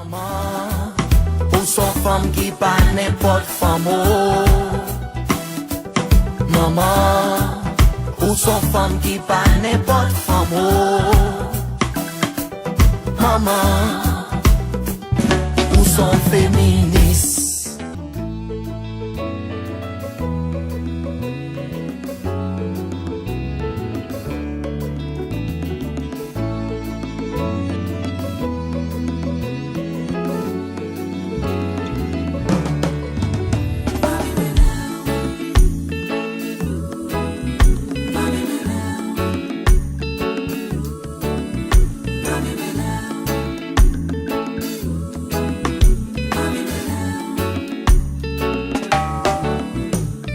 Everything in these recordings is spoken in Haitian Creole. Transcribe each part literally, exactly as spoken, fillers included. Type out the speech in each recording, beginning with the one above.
Manman, ou s on fanm ki pa nenpòt fanm, o. Manman, ou s on fanm ki pa nenpòt fanm, o. Manman, ou s on feminis.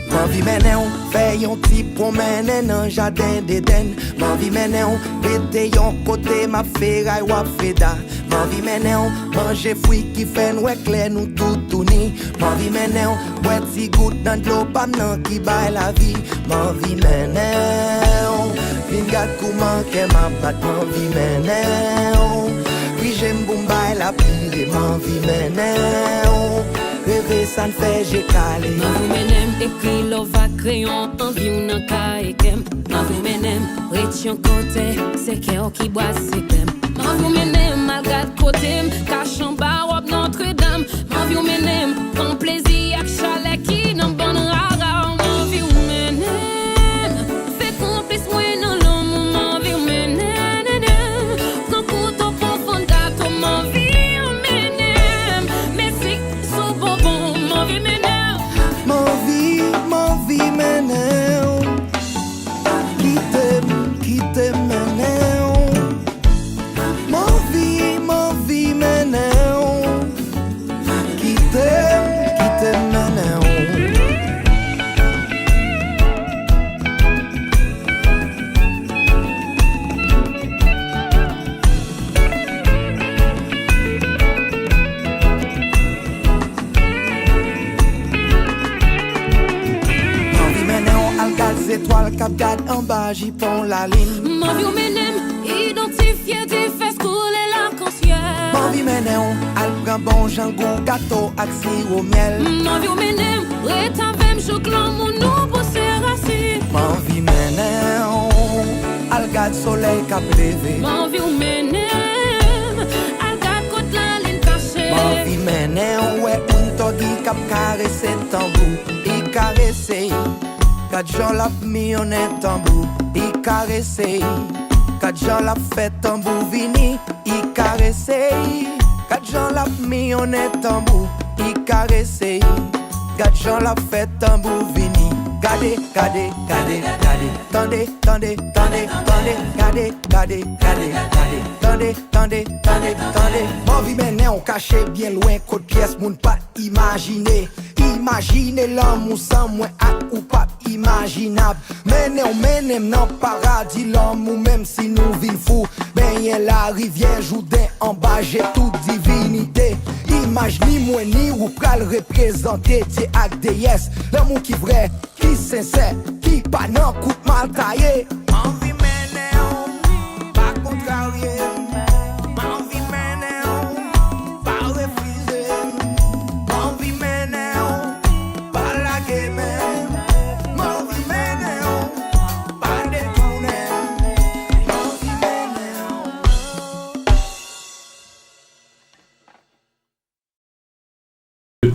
M anvi mennen w fè yon ti pwonmennen nan jaden Dedenn. M anvi mennen w rete yon kote m ap feray w ap feda. M anvi mennen w manje fwi ki fè n wè klè nou toutouni. M anvi mennen w bwè ti gout nan dlo pa m nan ki bay lavi. M anvi mennen w vin gad kouman kè m ap bat. M anvi mennen w rije m pou m bay lapire. M anvi mennen w reve sa n fè je kale. M anvi w mennen m ekri love ak kreyon, anvi w nan kaye kè m. M anvi w mennen m ret yon kote, se kè w ki bwase kè m. M anvi w mennen m al gad kote m kache anba wòb Nòtredam. M anvi w mennen m pran plezi ak chalè ki nan bann rara w. M anvi w mennen m fè konplis mwen nan lanmou. M anvi w mennen m pran kouto pou fann gato. M anvi w mennen m met sik sou bonbon. M anvi mennen m. M anvi, m anvi mennen w. Kite m, kite m mennen w. M anvi, m anvi mennen w. Kite m, kite m mennen w. M anvi mennen w al gad zetwal k ap gad anba jipon lalin. M anvi w mennen m idantifye ti fès koulè lakansyèl. M anvi mennen w al pran bon jan gou gato ak siwo myèl. M anvi w mennen m ret avè m jouk lanmou nou pouse rasin. M anvi mennen w al gad solèy k ap leve. M anvi w mennen m al gad kot lalin kache. M anvi mennen w wè yon tògi k ap karese tanbou. I karese. Gad jan l ap miyonnen tanbou. I karese. Gad jan l ap fè tanbou vini. I karese. Gad jan l ap miyonnen tanbou. I karese. Gad jan l ap fè tanbou vini. Gade, gade, gade, gade. Tande, tande, tande, tande. Gade, gade, gade, gade. Tande, tande, tande, tande. M anvi mennen w kache byen lwen kot pyès moun pa t imajine. Imajine lanmou san mwen ak ou p ap imajinab. Mennen w mennen m nan paradi lanmou menm si nou vin fou. Benyen larivyè Jouden anba je tout divinite. Imaj ni mwen ni ou pral reprezante dye ak deyès. Lanmou ki vrè, ki sensè, ki pa nan kout mal taye. M anvi mennen w, pa kontrarye m. M anvi mennen w, pa refize m. M anvi mennen w, pa lage men m. M anvi mennen w, pa detounen m. M anvi mennen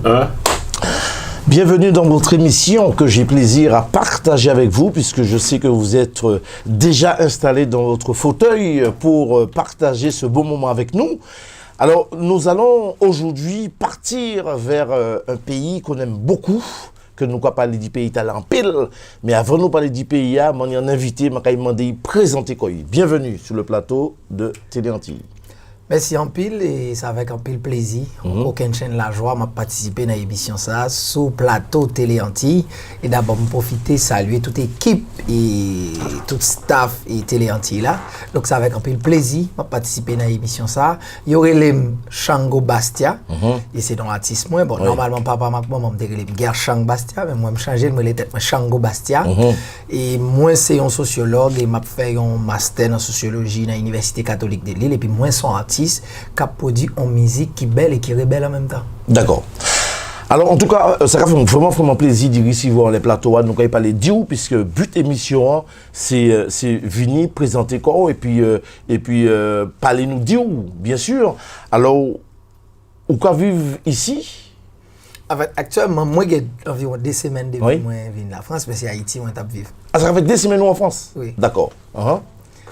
w. Bienvenue dans votre émission que j'ai plaisir à partager avec vous, puisque je sais que vous êtes euh, déjà installé dans votre fauteuil pour euh, partager ce beau moment avec nous. Alors, nous allons aujourd'hui partir vers euh, un pays qu'on aime beaucoup, ke nou ka pale di peyi talè anpil, men avan nou pale di peyi a, m ann anvite, m kay mande l prezante kò l. Bienvenue sur le plateau de Télé Antilles. Mèsi anpil, e se avèk anpil plezi, kokennchenn lajwa m ap patisipe nan emisyon sa a sou plato Tele Antiy. E dabò m pwofite salye tout ekip e tout staff e Tele Antiyè la. Donk, se avèk anpil plezi m ap patisipe nan emisyon sa a. Yo rele m Chango Bastia, e se non atis mwen. Bon, nòmalman, papa m ak manman m te rele m Gershang Bastia, men mwen, m chanje l, m rele tèt mwen Chango Bastia. E mwen, se yon sosyològ e m ap fè yon mastè nan sosyoloji nan Inivèsite Katolik de Lil, epi mwen, se yon atis k ap pwodui yon mizik ki bèl e ki rebèl an menm tan. Dakò. Alò, antouka, sa ka fè m vrèman, vrèman plezi de resevwa w anlè plato a. Nou ka pale de w, piske but emisyon an, se, se vini prezante kò w epi, epi pale nou de w, byen si. Alò, ou ka viv isi? Anfèt, aktyèlman, mwen gen anviwon de semèn depi mwen vin Lafrans, men se Ayiti mwen t ap viv. A, sa ka fè de semèn ou an Frans? Wi. Dakò. Ahan.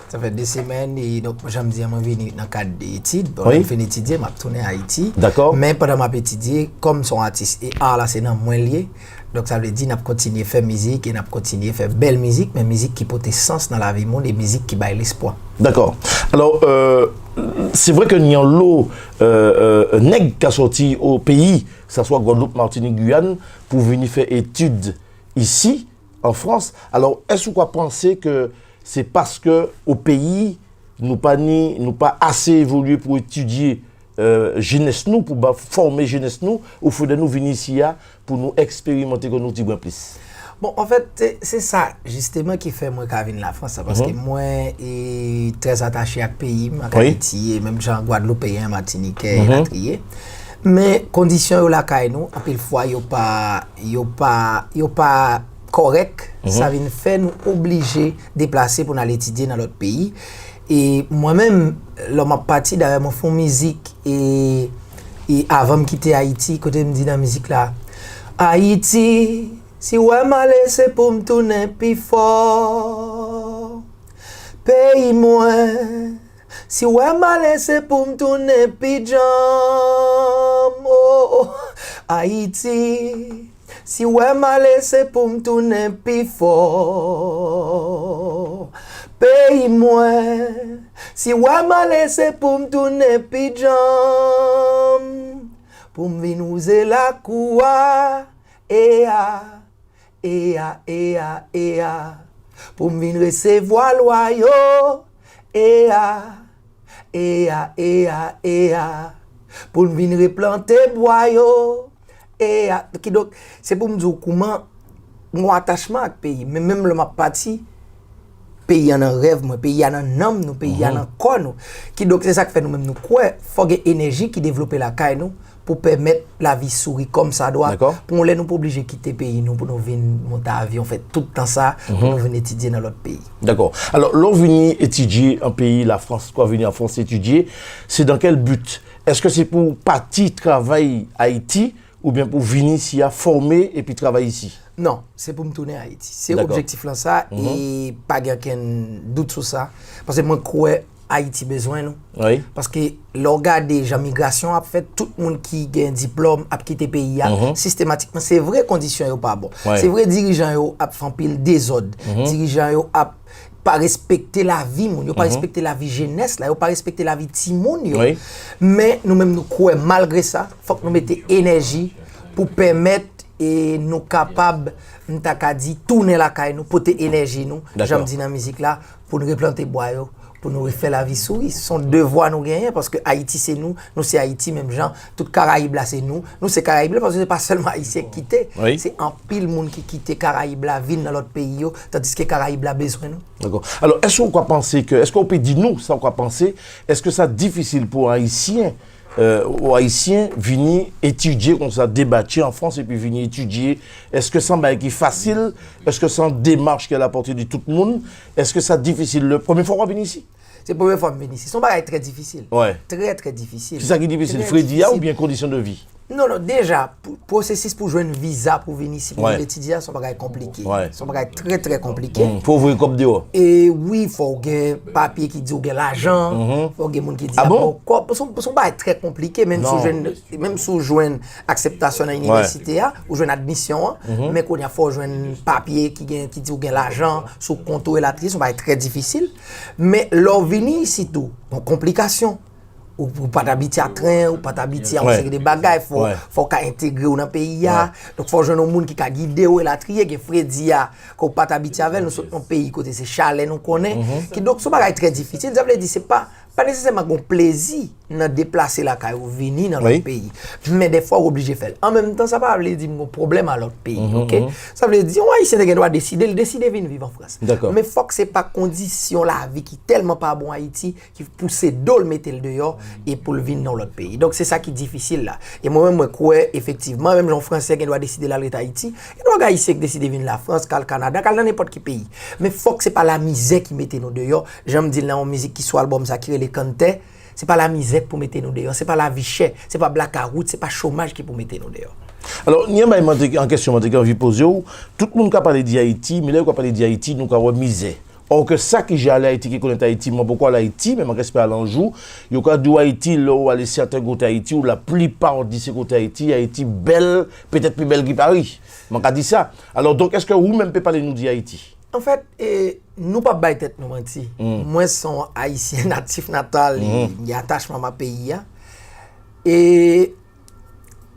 Sa fè de semèn, e donk, jan m di a, mwen vini nan kad de etid. Bon, lè m fin etidye, m ap tounen Ayiti. Dakò. Men pandan m ap etidye, kòm se yon atis, e a la, se nan mwen l ye. Donk, sa vle di, n ap kontinye fè mizik e n ap kontinye fè bèl mizik, men mizik ki pote sans nan lavi moun e mizik ki bay lespwa. Dakò. Alò, se vre ke ni yon lo nèg ka sòti o peyi, sa swa Gwadloup, Matinik, Giyàn, pou vini fè etid isi, an Frans. Alò, èske ou ka panse ke se paske o peyi, nou pa ni, nou pa ase evolye pou etidye jenès nou, pou ba, fòme jenès nou, ou fodè nou vini isi a pou nou eksperimante kò nou tibwen plis? Bon, anfèt, se, se sa, jisteman, ki fè mwen ka vin Lafrans la, paske mwen e trè atache ak peyi m, ak Ayiti, e menm jan Gwadloupeyen, Matinikè, elatriye. Men kondisyon yo lakay nou, anpil fwa, yo pa, yo pa, yo pa kòrèk, sa vin fè nou oblije deplase pou n al etidye nan lòt peyi. E mwen menm, lè m ap pati, dayè mwen fè yon mizik, e, e avan m kite Ayiti, kote m di nan mizik la, Ayiti, si w wè m ale, se pou m tounen pi fò. Peyi mwen, si w wè m ale, se pou m tounen pi djanm. Oh, oh, Ayiti, si w wè m ale, se pou m tounen pi fò. Peyi mwen, si w wè m ale, se pou m tounen pi djanm. Pou m vin wouze lakou a, eya, eya, eya, eya. Pou m vin resevwa lwa yo, eya, eya, eya, eya. Pou n vin replante bwa yo, eya. Kidonk, se pou m di w kouman m gen atachman ak peyi m. Men menm lè m ap pati, peyi a nan rèv mwen, peyi a nan nanm nou, peyi a nan kò nou. Kidonk, se sa k fè nou menm nou kwè, fò gen enèji ki devlope lakay nou, pou pèmèt lavi souri kòmsadwa, pou yon lè nou pa oblije kite peyi nou, pou nou vin monte avyon, fè tout tan sa, pou nou vin etidye nan lòt peyi. Dakò. Alò, lè w vini etidye an peyi Lafrans, kwa, vini an Frans etidye, se dans quel but? Èske se pou w pati travay Ayiti, oubyen pou w vini isi a, fòme epi travay isi? Non, se pou m tounen Ayiti. Se objektif lan sa, e pa gen okenn dout sou sa. Paske mwen kwè Ayiti bezwen nou. Wi. Paske lè w gade jan migrasyon ap fèt, tout moun ki gen diplòm ap kite peyi a sistematikman. Se vre kondisyon yo pa bon. Se vre dirijan yo ap fè anpil dezòd. Dirijan yo ap pa respekte lavi moun. Yo pa respekte lavi jenès la. Yo pa respekte lavi timoun yo. Men nou menm nou kwè malgre sa, fòk nou mete enèji pou pèmèt e nou kapab, m ta ka di, tounen lakay nou, pote enèji nou, jan m di nan mizik la, pou n replante bwa yo, pou nou refè lavi souri. Se yon devwa nou genyen, paske Ayiti se nou, nou se Ayiti menm jan, tout Karayib la se nou, nou se Karayib la, paske se pa sèlman Ayisyen ki kite, se anpil moun ki kite Karayib la, vin nan lòt peyi yo, tandiske Karayib la bezwen nou. Dakò. Alò, èske ou ka panse ke, èske ou pe di nou sa ou ka panse, èske sa difisil pou Ayisyen, ou Ayisyen vini etidye konsa, debatche an Frans epi vini etidye? Èske se yon bagay ki fasil? Èske se yon demach ki a la pòte de tout moun? Èske sa difisil lè premye fwa w ap vini isi? Se premye fwa m vini isi. Se yon bagay trè difisil. Trè, trè difisil. Kisa ki difisil, fredi a oubyen kondisyon de vi? Non, non, deja, pwosesis pou jwenn viza pou vin isi, pou vin etidye a, se yon bagay konplike. Se yon bagay trè, trè konplike. Fò w voye kòb deyò. E wi, fò w gen papye ki di w gen lajan, fò w gen moun ki di ap ba w kòb. Se yon, se yon bagay trè konplike, menm si w jwenn, menm si w jwenn akseptasyon nan inivèsite a, ou jwenn admisyon an, men kounye a fò w jwenn papye ki gen, ki di w gen lajan sou kont ou elatriye, se yon bagay trè difisil. Men lè w vini isi tou, yon konplikasyon. Ou, ou pa t abitye a tren, ou pa t abitye a yon seri de bagay, fò, fò w ka entegre w nan peyi a. Donk, fò w jwenn yon moun ki ka gide w, elatriye, gen fredi a, ke w pa t abitye avè l, nou sot nan peyi kote se chalè nou konnen. Kidonk, se yon bagay trè difisil, sa vle di, se pa, pa nesesèman gen yon plezi nan deplase lakay ou vini nan lòt peyi. Men dèfwa, ou oblije fè l. An menm tan, sa pa vle di m gen yon pwoblèm a lòt peyi, oke? Sa vle di, yon Ayisyen te gen dwa deside, l deside vin viv an Frans. Men fòk se pa kondisyon lavi ki tèlman pa bon Ayiti, ki pouse do l mete l deyò e pou l vin nan yon lòt peyi. Donk, se sa ki difisil la. E mwen menm, mwen kwè, efektivman, menm jan yon Fransè gen dwa deside l al ret Ayiti, gen dwa gen Ayisyen ki deside vin Lafrans, k al Kanada, k al nan nenpòt ki peyi. Men fòk se pa lamizè ki mete nou deyò. Jan m di l nan yon mizik ki sou albòm sa ki rele Kantè, se pa lamizè k pou mete nou deyò, se pa lavi chè, se pa blakawout, se pa chomaj ki pou mete nou deyò. Alò, ni yon bagay mwen te, an kesyon mwen te anvi poze w. Tout moun ka pale di Ayiti, men lè yo ka pale di Ayiti, nou ka wè mizè. Or ke sa ki ja ale Ayiti, ki konèt Ayiti, mwen poko al Ayiti, men mwen ka espere al yon jou, yo ka di w Ayiti, lè w ale sèten kote Ayiti, ou laplipa di se kote Ayiti, Ayiti bèl, petèt pi bèl ki Pari. Mwen ka di sa. Alò, donk, èske ou menm pe pale nou di Ayiti? Anfèt, e, nou p ap bay tèt nou manti. Mwen se yon Ayisyen natif natal, e, m gen atachman a peyi a. E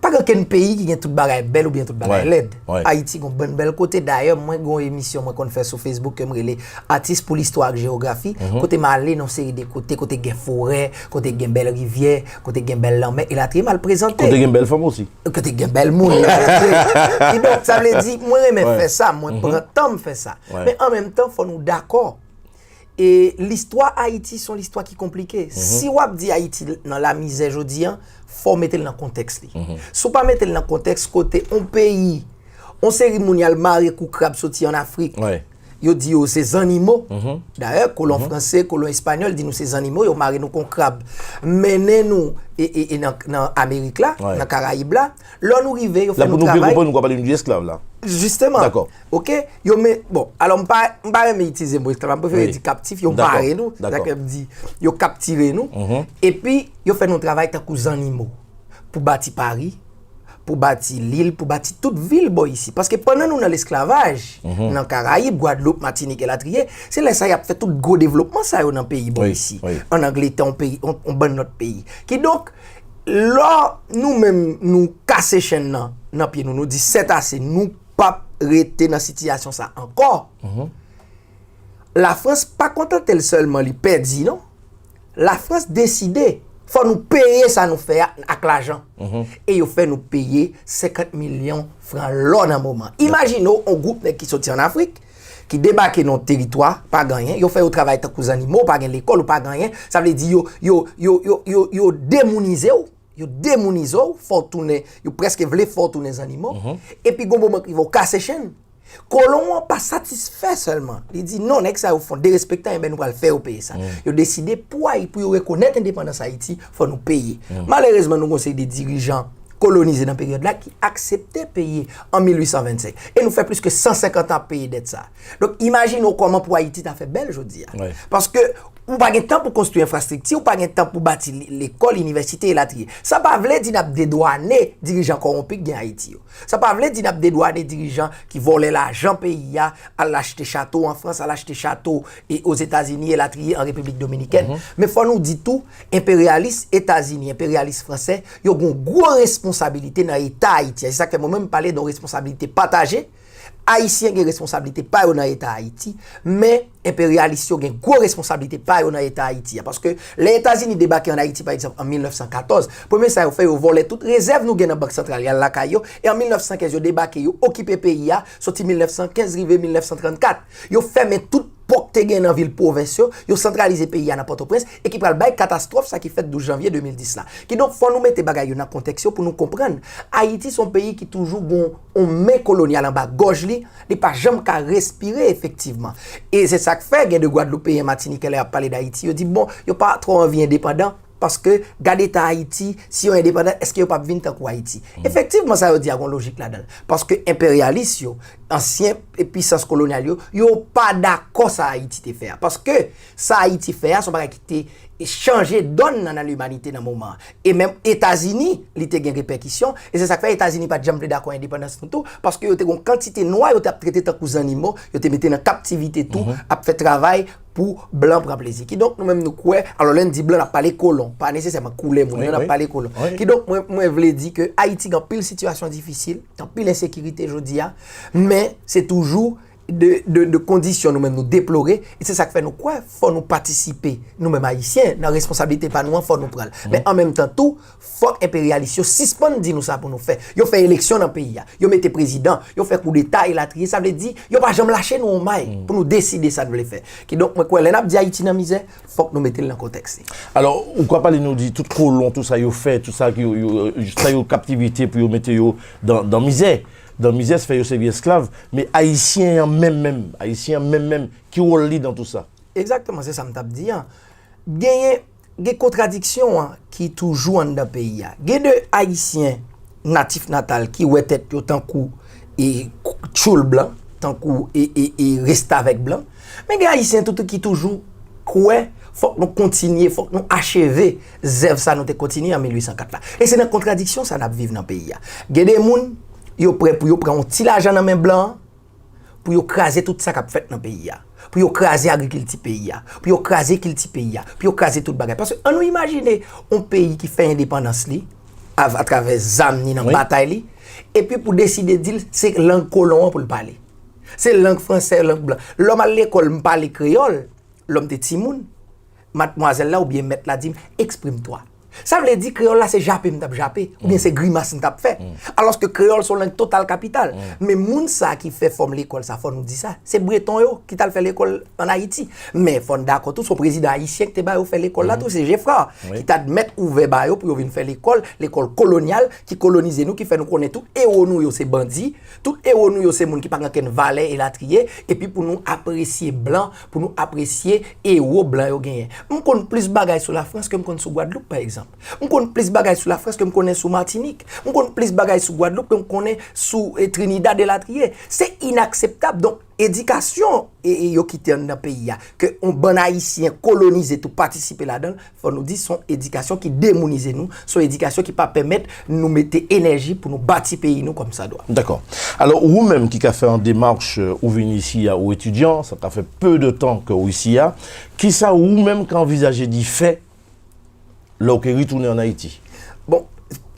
pa gen okenn peyi ki gen tout bagay bèl oubyen tout bagay lèd. Ayiti gen yon bann bèl kote. Dayè, mwen gen yon emisyon mwen konn fè sou Facebook ke m rele Atis pou listwa ak jewografi, kote m ale nan yon seri de kote, kote gen forè, kote gen bèl rivyè, kote gen bèl lanmè, elatriye, m al prezante. Kote gen bèl fanm osi. Kote gen bèl moun, elatriye. Kidonk, sa vle di, mwen renmen fè sa, mwen pran tan m fè sa. Men an menm tan, fò nou dakò. E listwa Ayiti se yon listwa ki konplike. Si w ap di Ayiti nan lamizè jodi a, fò w mete l nan kontèks li. Si w pa mete l nan kontèks kote yon peyi, yon seri moun y al mare kou krab soti ann Afrik, yo di yo se zannimo. Dayè, kolon franse, kolon espanyòl di nou se zannimo, yo mare nou kon krab. Mennen nou e, e, e nan, nan Amerik la, nan Karayib la. Lè nou rive, yo fè nou travay. La pou nou byen konprann, nou ka pale nou di esklav la. Jisteman. Dakò. Oke? Yo men, bon, alò m pa, m pa renmen itilize mo esklav, m prefere di kaptif, yo mare nou, sa ke m di, yo kaptire nou, epi yo fè nou travay tankou zannimo pou bati Pari, pou bati Lil, pou bati tout vil bò isi. Paske pandan nou nan lesklavaj, nan Karayib, Gwadloup, Matinik, elatriye, se lè sa y ap fè tout gwo devlopman sa yo nan peyi bò isi. Ann Angletè, yon peyi, yon, yon bann lòt peyi. Kidonk, lè nou menm, nou kase chenn nan, nan pye nou, nou di sètase, nou p ap rete nan sitiyasyon sa ankò. Lafrans pa kontante l sèlman li pèdi, non. Lafrans deside, fò nou peye sa nou fè a ak lajan. E yo fè nou peye senkant milyon fran lò nan moman. Imajine w, yon gwoup nèg ki soti ann Afrik, ki debake nan yon teritwa, pa gen anyen, yo fè yo travay tankou zannimo, pa gen lekòl, ou pa gen anyen. Sa vle di yo, yo, yo, yo, yo, yo demounize w, yo demounize w, fè w tounen, yo prèske vle fè w tounen zannimo. Epi gon moman k rive w kase chenn. Kolon an pa satisfè sèlman. Li di, "Non, nèg sa yo fè w derespektan, enben nou pral fè yo peye sa." Yo deside pou Ayi-, pou yo rekonèt endepandans Ayiti, fò nou peye. Malerezman, nou gon seri de dirijan kolonize nan peryòd la ki aksepte peye an mil uit san vennsenk. E nou fè plis ke san senkant an ap peye dèt sa. Donk, imajine w kòman pou Ayiti ta fè bèl jodi a. Paske ou pa gen tan pou konstwi enfrastrikti, ou pa gen tan pou bati li-, lekòl, inivèsite, elatriye. Sa pa vle di n ap dedwane dirijan kòwonpi k gen Ayiti yo. Sa pa vle di n ap dedwane dirijan ki vòlè lajan peyi a, al achte chato an Frans, al achte chato e Ozetazini, elatriye, an Repiblik Dominikèn. Men fò nou di tou, enperyalis Etazini, enperyalis fransè, yo gen yon gwo responsabilite nan eta Ayiti a. Se sa k fè mwen menm m pale de yon responsabilite pataje. Ayisyen gen responsablite pa yo nan eta Ayiti, men enperyalis yo gen gwo responsablite pa yo nan eta Ayiti a. Paske lè Etazini debake ann Ayiti, pa egzanp, an mil nèf san katòz, premye sa yo fè, yo vòlè tout rezèv nou gen nan Bank Santral, y al lakay yo, e an mil nèf san kenz, yo debake, yo okipe peyi a, soti mil nèf san kenz rive mil nèf san trannkat. Yo fèmen tout pò k te gen nan vil pwovens yo, yo santralize peyi a nan Pòtoprens, e ki pral bay katastwòf sa ki fèt douz janvye de mil dis la. Kidonk, fò nou mete bagay yo nan kontèks yo pou nou konprann. Ayiti se yon peyi ki toujou gen yon men kolonyal anba gòj li, li pa janm ka respire efektivman. E se sa k fè gen de Gwadloupeyen, Matinikè, lè y ap pale d Ayiti, yo di, bon, yo pa twò anvi endepandan, paske gade eta Ayiti, si yo endepandan, èske yo p ap vin tankou Ayiti? Efektivman, sa yo di a gen yon lojik ladan l. Paske enperyalis yo, ansyen pisans kolonyal yo, yo pa dakò sa Ayiti te fè a. Paske sa Ayiti fè a, se yon bagay ki te chanje dòn nan, nan limanite nan moman an. E menm Etazini, li te gen repèkisyon, e se sa k fè Etazini pa t janm vle dakò endepandans nou tou, paske yo te gen yon kantite nwa yo t ap trete tankou zannimo, yo te mete nan kaptivite tou, ap fè travay pou blan pran plezi. Kidonk, nou menm nou kwè, alò lè n di blan, n ap pale kolon, pa nesesèman koulè moun, wi, nan, n ap pale kolon. Kidonk, mwen, mwen vle di ke Ayiti gen anpil sitiyasyon difisil, gen anpil ensekirite jodi a, men se toujou de, de, de kondisyon nou menm nou deplore, e se sa k fè nou kwè fò nou patisipe, nou menm Ayisyen, nan responsablite pa nou an, fò nou pran l. Men an menm tan tou, fòk enperyalis yo sispann di nou sa pou nou fè. Yo fè eleksyon nan peyi a, yo mete prezidan, yo fè koudeta elatriye, sa vle di, yo pa janm lache nou yon may pou nou deside sa n vle fè. Kidonk, mwen kwè, lè n ap di Ayiti nan mizè, fòk nou mete l nan kontèks li. Alò, ou ka pale nou di tout kolon, tout sa yo fè, tout sa yo, yo, sa yo kaptivite pou yo mete yo dan, dan mizè. Dan mizè, se fè yo sèvi esklav, men Ayisyen an menm menm, Ayisyen an menm menm, ki wòl li dan tout sa? Egzakteman, se sa m t ap di an. Genyen, gen kontradiksyon an ki toujou anndan peyi a. Gen de Ayisyen natif natal ki wè tèt yo tankou e tchoul blan, tankou e, e, e restavèk blan. Men gen Ayisyen tou, tou ki toujou kwè fòk nou kontinye, fòk nou acheve zèv sa nou te kontinye an mil uit san kat la. E se nan kontradiksyon sa n ap viv nan peyi a. Gen de moun, yo prè pou yo pran yon ti lajan nan men blan an, pou yo kraze tout sa k ap fèt nan peyi a, pou yo kraze agrikilti peyi a, pou yo kraze kilti peyi a, pou yo kraze tout bagay. Paske ann nou imajine yon peyi ki fè endepandans li av-, atravè zam ni nan batay li, epi pou deside di l se lang kolon an pou l pale. Se lang fransè, lang blan. Lè m al lekòl, m pale kreyòl, lè m te timoun, madmwazèl la oubyen mèt la di m, "Exprime-toi." Sa vle di kreyòl la se jape m t ap jape, oubyen se grimas m t ap fè. Alòske kreyòl se yon lang total kapital. Men moun sa ki fè fòm lekòl sa, fò nou di sa, se breton yo ki t al fè lekòl ann Ayiti. Men fò n dakò tou, se yon prezidan ayisyen ki te ba yo fè lekòl la tou, se Geffrard, ki t admèt ouvè ba yo pou yo vin fè lekòl, lekòl kolonyal, ki kolonize nou, ki fè nou konnen tout ewo nou yo se bandi, tout ewo nou yo se moun ki pa gen okenn valè elatriye, epi pou nou apresye blan, pou nou apresye ewo blan yo genyen. M konn plis bagay sou Lafrans ke m konn sou Gwadloup, pa egzanp. M konn plis bagay sou Lafrans ke m konnen sou Matinik. M konn plis bagay sou Gwadloup ke m konnen sou, e, Trinidad elatriye. Se inakseptab. Donk, edikasyon, e, e, yo kite anndan peyi a, ke yon bann Ayisyen kolonize tou patisipe ladan l, fò nou di se yon edikasyon ki demounize nou, se yon edikasyon ki pa pèmèt nou mete enèji pou nou bati peyi nou kòmsadwa. Dakò. Alò, ou menm ki ka fè yon demach, euh, ou vin isi a, ou etidyan, sa ka fè peu de tan ke ou isi a, kisa ou menm ka anvizaje di fè lè w ke retounen ann Ayiti? Bon,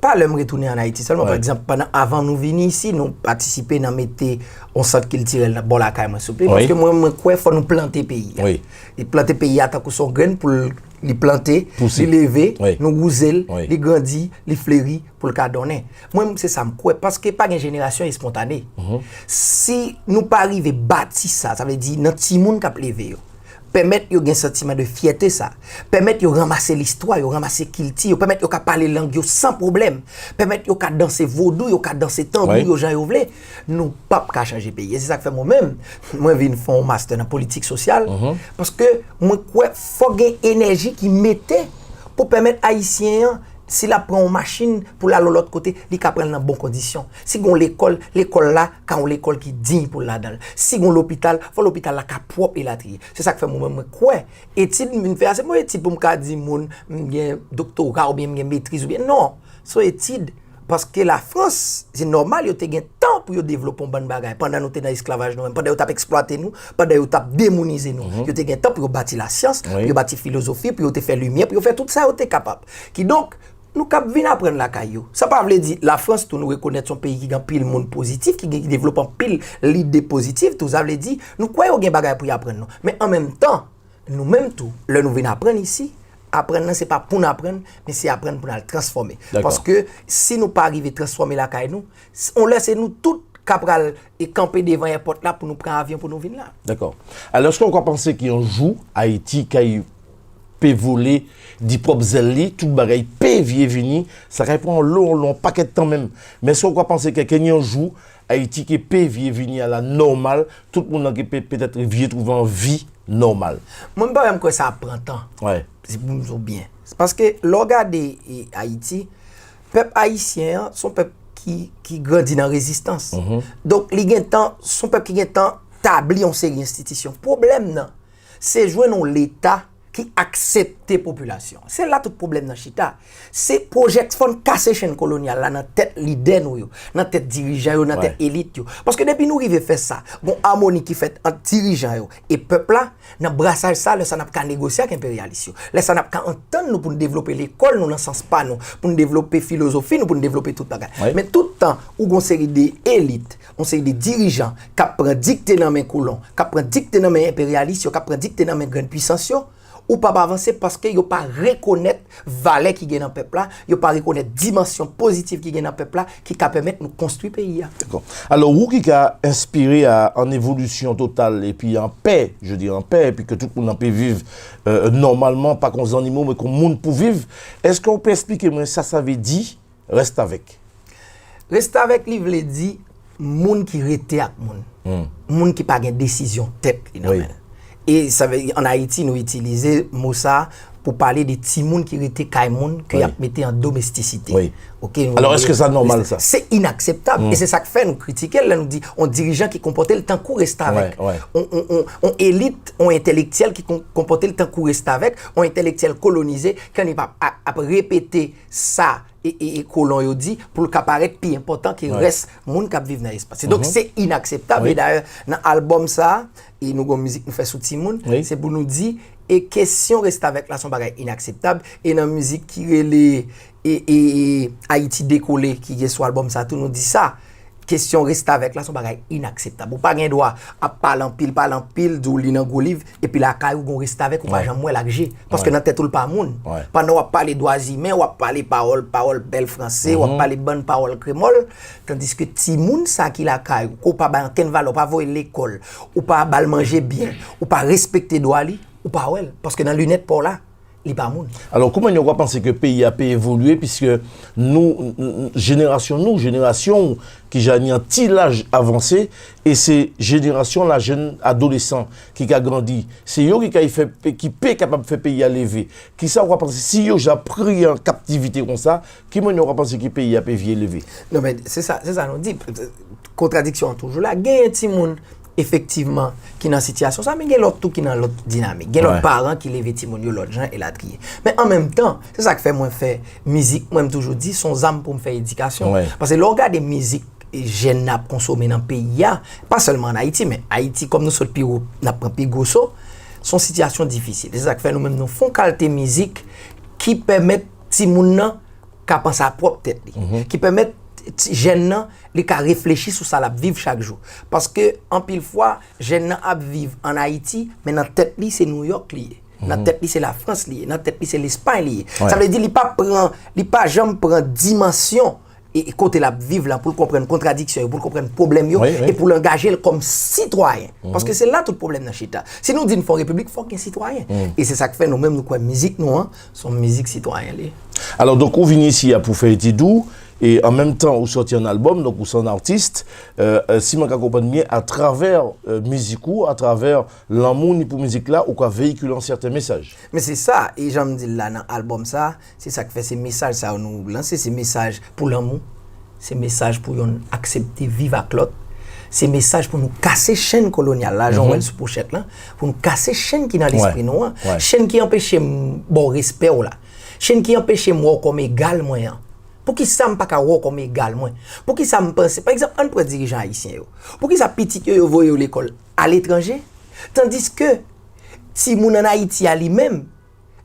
pa lè m retounen ann Ayiti sèlman, pa egzanp, pandan, avan nou vini isi, nou patisipe nan mete yon sant kiltirèl nan bò lakay mwen, souple, paske mwen, mwen kwè fò nou plante peyi a. E plante peyi a tankou se yon grenn pou l, li plante, li leve, nou wouze l, li grandi, li fleri, pou l ka donnen. Mwen, se sa m kwè, paske pa gen jenerasyon espontane. Si nou pa rive bati sa, sa vle di nan timoun k ap leve yo, pèmèt yo gen santiman de fyète sa, pèmèt yo ranmase listwa yo, ranmase kilti yo, pèmèt yo ka pale lang yo san pwoblèm, pèmèt yo ka danse vodou, yo ka danse tanbou yo jan yo vle, nou p ap ka chanje peyi. E se sa k fè mwen menm, mwen vin fè yon mastè nan politik sosyal, paske mwen kwè fòk gen enèji ki mete pou pèmèt Ayisyen an, si l ap pran yon machin pou l al yon lòt kote, li ka pran l nan bon kondisyon. Si gen yon lekòl, lekòl la ka yon lekòl ki diy pou l ladan l. Si gen yon lopital, fò lopital la ka pwòp elatriye. Se sa k fè mwen menm mwen kwè etid m vin fè a, se pa yon etid pou m ka di moun m gen doktora oubyen m gen metriz oubyen, non. Se yon etid paske Lafrans, se nòmal yo te gen tan pou yo devlope yon bann bagay pandan nou te nan esklavaj nou menm, pandan yo t ap eksplwate nou, pandan yo t ap demounize nou. Yo te gen tan pou yo bati lasyans, pou yo bati filozofi, pou yo te fè limyè, pou yo fè tout sa yo te kapab. Kidonk, nou k ap vin aprann lakay yo. Sa pa vle di Lafrans tou, nou rekonèt se yon peyi ki gen anpil moun pozitif, ki gen, ki devlope anpil lide pozitif tou. Sa vle di, nou kwè yo gen bagay pou y aprann nou. Men an menm tan, nou menm tou, lè nou vin aprann isi, aprann nan se pa pou n aprann, men se aprann pou n al transfòme. Paske si nou pa rive transfòme lakay nou, s-, on lè se nou tout k ap pral e kanpe devan èpòt la pou nou pran avyon pou nou vin la. Dakò. Alò, èske w ka panse ke yon jou Ayiti kay pe vole di pwòp zèl li, tout bagay pe vye vini, sa kay pran yon lon, lon pakèt tan menm. Men èske w ka panse ke, ke yon jou Ayiti ke pe vye vini a la nòmal, tout moun nan ke pe, petèt vye twouve an vi nòmal? Mwen, m pa menm kwè sa ap pran tan. Si pou m di w byen. Se paske lè w gade, e, Ayiti, pèp ayisyen an, se yon pèp ki, ki grandi nan rezistans. Donk, li gen tan, se yon pèp ki gen tan tabli yon seri enstitisyon. Pwoblèm nan, se jwenn yon Leta ki aksepte popilasyon. Se la tout pwoblèm nan chita. Se pwojèk, fò n kase chenn kolonyal la nan tèt lidè nou yo, nan tèt dirijan yo, nan tèt elit yo. Paske depi nou rive fè sa, gon amoni ki fèt ant dirijan yo e pèp la, nan brasaj sa, lè sa n ap ka negosye ak enperyalis yo. Lè sa n ap ka antann nou pou n devlope lekòl nou nan sans pa nou, pou n devlope filozofi nou, pou n devlope tout bagay. Men tout tan ou gon seri de elit, yon seri de dirijan k ap pran dikte nan men kolon, k ap pran dikte nan men enperyalis yo, k ap pran dikte nan men grann pwisans yo, ou p ap avanse paske yo pa rekonèt valè ki gen nan pèp la, yo pa rekonèt dimansyon pozitif ki gen nan pèp la ki ka pèmèt nou konstwi peyi a. Dakò. Alò, ou ki ka enspire a an evolisyon total epi an pè, je dis an pè, epi ke tout moun an pe viv euh, nòmalman, pa kon zannimo, men kon moun pou viv, èske ou pe esplike mwen sa sa vle di restavèk? Restavèk li vle di moun ki rete ak moun. Moun ki pa gen desizyon tèt li nan men l. E sa vle, an Ayiti, nou itilize mo sa pou pale de timoun ki rete kay moun ke y ap mete an domestisite. Oke, nou Alò, èske sa nòmal, sa? Se inakseptab. E se sa k fè nou kritike l lè nou di yon dirijan ki konpòte l tankou restavèk. Yon, yon, yon, yon elit, yon entelektyèl ki kon- konpòte l tankou restavèk, yon entelektyèl kolonize, ke li pa ap, ap repete sa e, e, e kolon yo di pou l ka parèt pi enpòtan ke rès moun k ap viv nan espas. Donk, se inakseptab. E dayè, nan albòm sa, e nou gon mizik nou fè sou timoun, se pou nou di, e kesyon restavèk la se yon bagay inakseptab. E nan mizik ki rele e, e, e Ayiti Dekole ki gen sou albòm sa tou, nou di sa. Kesyon restavèk la se yon bagay inakseptab. Ou pa gen dwa ap pale anpil, pale anpil, di w li nan gwo liv, epi lakay ou gon restavèk ou pa janm wè l ak je. Paske nan tèt ou l pa moun. Pandan w ap pale dwa imen, w ap pale pawòl, pawòl bèl franse, w ap pale bann pawòl kremòl, tandiske timoun sa ki lakay ou, ke w pa bay ankenn valè, w pa voye l lekòl, ou pa ba l manje byen, ou pa respekte dwa li, ou pa wè l. Paske nan linèt pa w la, li pa moun. Alò, kouman w ka panse ke peyi a pe evolye, piske nou, n- n- jenerasyon nou, jenerasyon w, ki ja ni an ti laj avanse, e se jenerasyon la, jenn adolesan ki ka grandi, se yo ki ka fè, ki pe kapab fè peyi a leve. Kisa w ka panse si yo ja pri an kaptivite konsa, ki mannyè w ka panse ki peyi a pe vye leve? Non, men se sa, se sa nou di. Kontradiksyon an toujou la. Genyen timoun efektivman, ki nan sitiyasyon sa, men gen lòt tou ki nan lòt dinamik. Gen lòt paran ki leve timoun yo lòt jan, elatriye. Men an menm tan, se sa k fè mwen fè mizik, mwen m toujou di, se yon zam pou m fè edikasyon. Paske lè w gade mizik jèn nan ap konsome nan peyi a, pa sèlman an Ayiti, men Ayiti, kòm nou sot pi wo, n ap pran pi gwo so, se yon sitiyasyon difisil. Se sa k fè nou menm nou fè yon kalte mizik ki pèmèt timoun nan ka panse a pwòp tèt li, ki pèmèt ti- jèn nan, li ka reflechi sou sa l ap viv chak jou. Paske, anpil fwa, jèn nan ap viv ann Ayiti, men nan tèt li, se Nouyòk li ye. Nan tèt li, se Lafrans li ye. Nan tèt li, se Lespay li ye. Sa vle di, li pa pran, li pa janm pran dimansyon e, e kote l ap viv la pou l konprann kontradiksyon yo, pou l konprann pwoblèm yo, e pou l angaje l kòm sitwayen. Paske se la tout pwoblèm nan chita. Si nou di n fè yon repiblik, fòk gen sitwayen. E se sa k fè nou menm nou kwè mizik nou an, se yon mizik sitwayen li ye. Alò, donk, ou vin isi a pou fè etid ou, e an menm tan ou sòti yon albòm, donk ou se yon atis, euh, euh, si mwen ka konprann byen, atravè euh, mizik ou, atravè lanmou ni pou mizik la, ou ka veyikile yon sèten mesaj. Men se sa, e jan m di l la nan albòm sa, se sa k fè se mesaj sa yo nou lanse, se mesaj pou lanmou, se mesaj pou yonn aksepte viv ak lòt, se mesaj pou nou kase chenn kolonyal la, jan w wè l sou pochèt lan, pou nou kase chenn ki nan lespri nou an, chenn ki anpeche m ba w respè w la, chenn ki anpeche m wè w kòm egal mwen an. Poukisa m pa ka wè w kòm egal mwen? Poukisa m panse, pa egzanp, ann pran dirijan ayisyen yo. Poukisa pitit yo, yo voye yo lekòl aletranje, tandiske timoun ann Ayiti a li menm,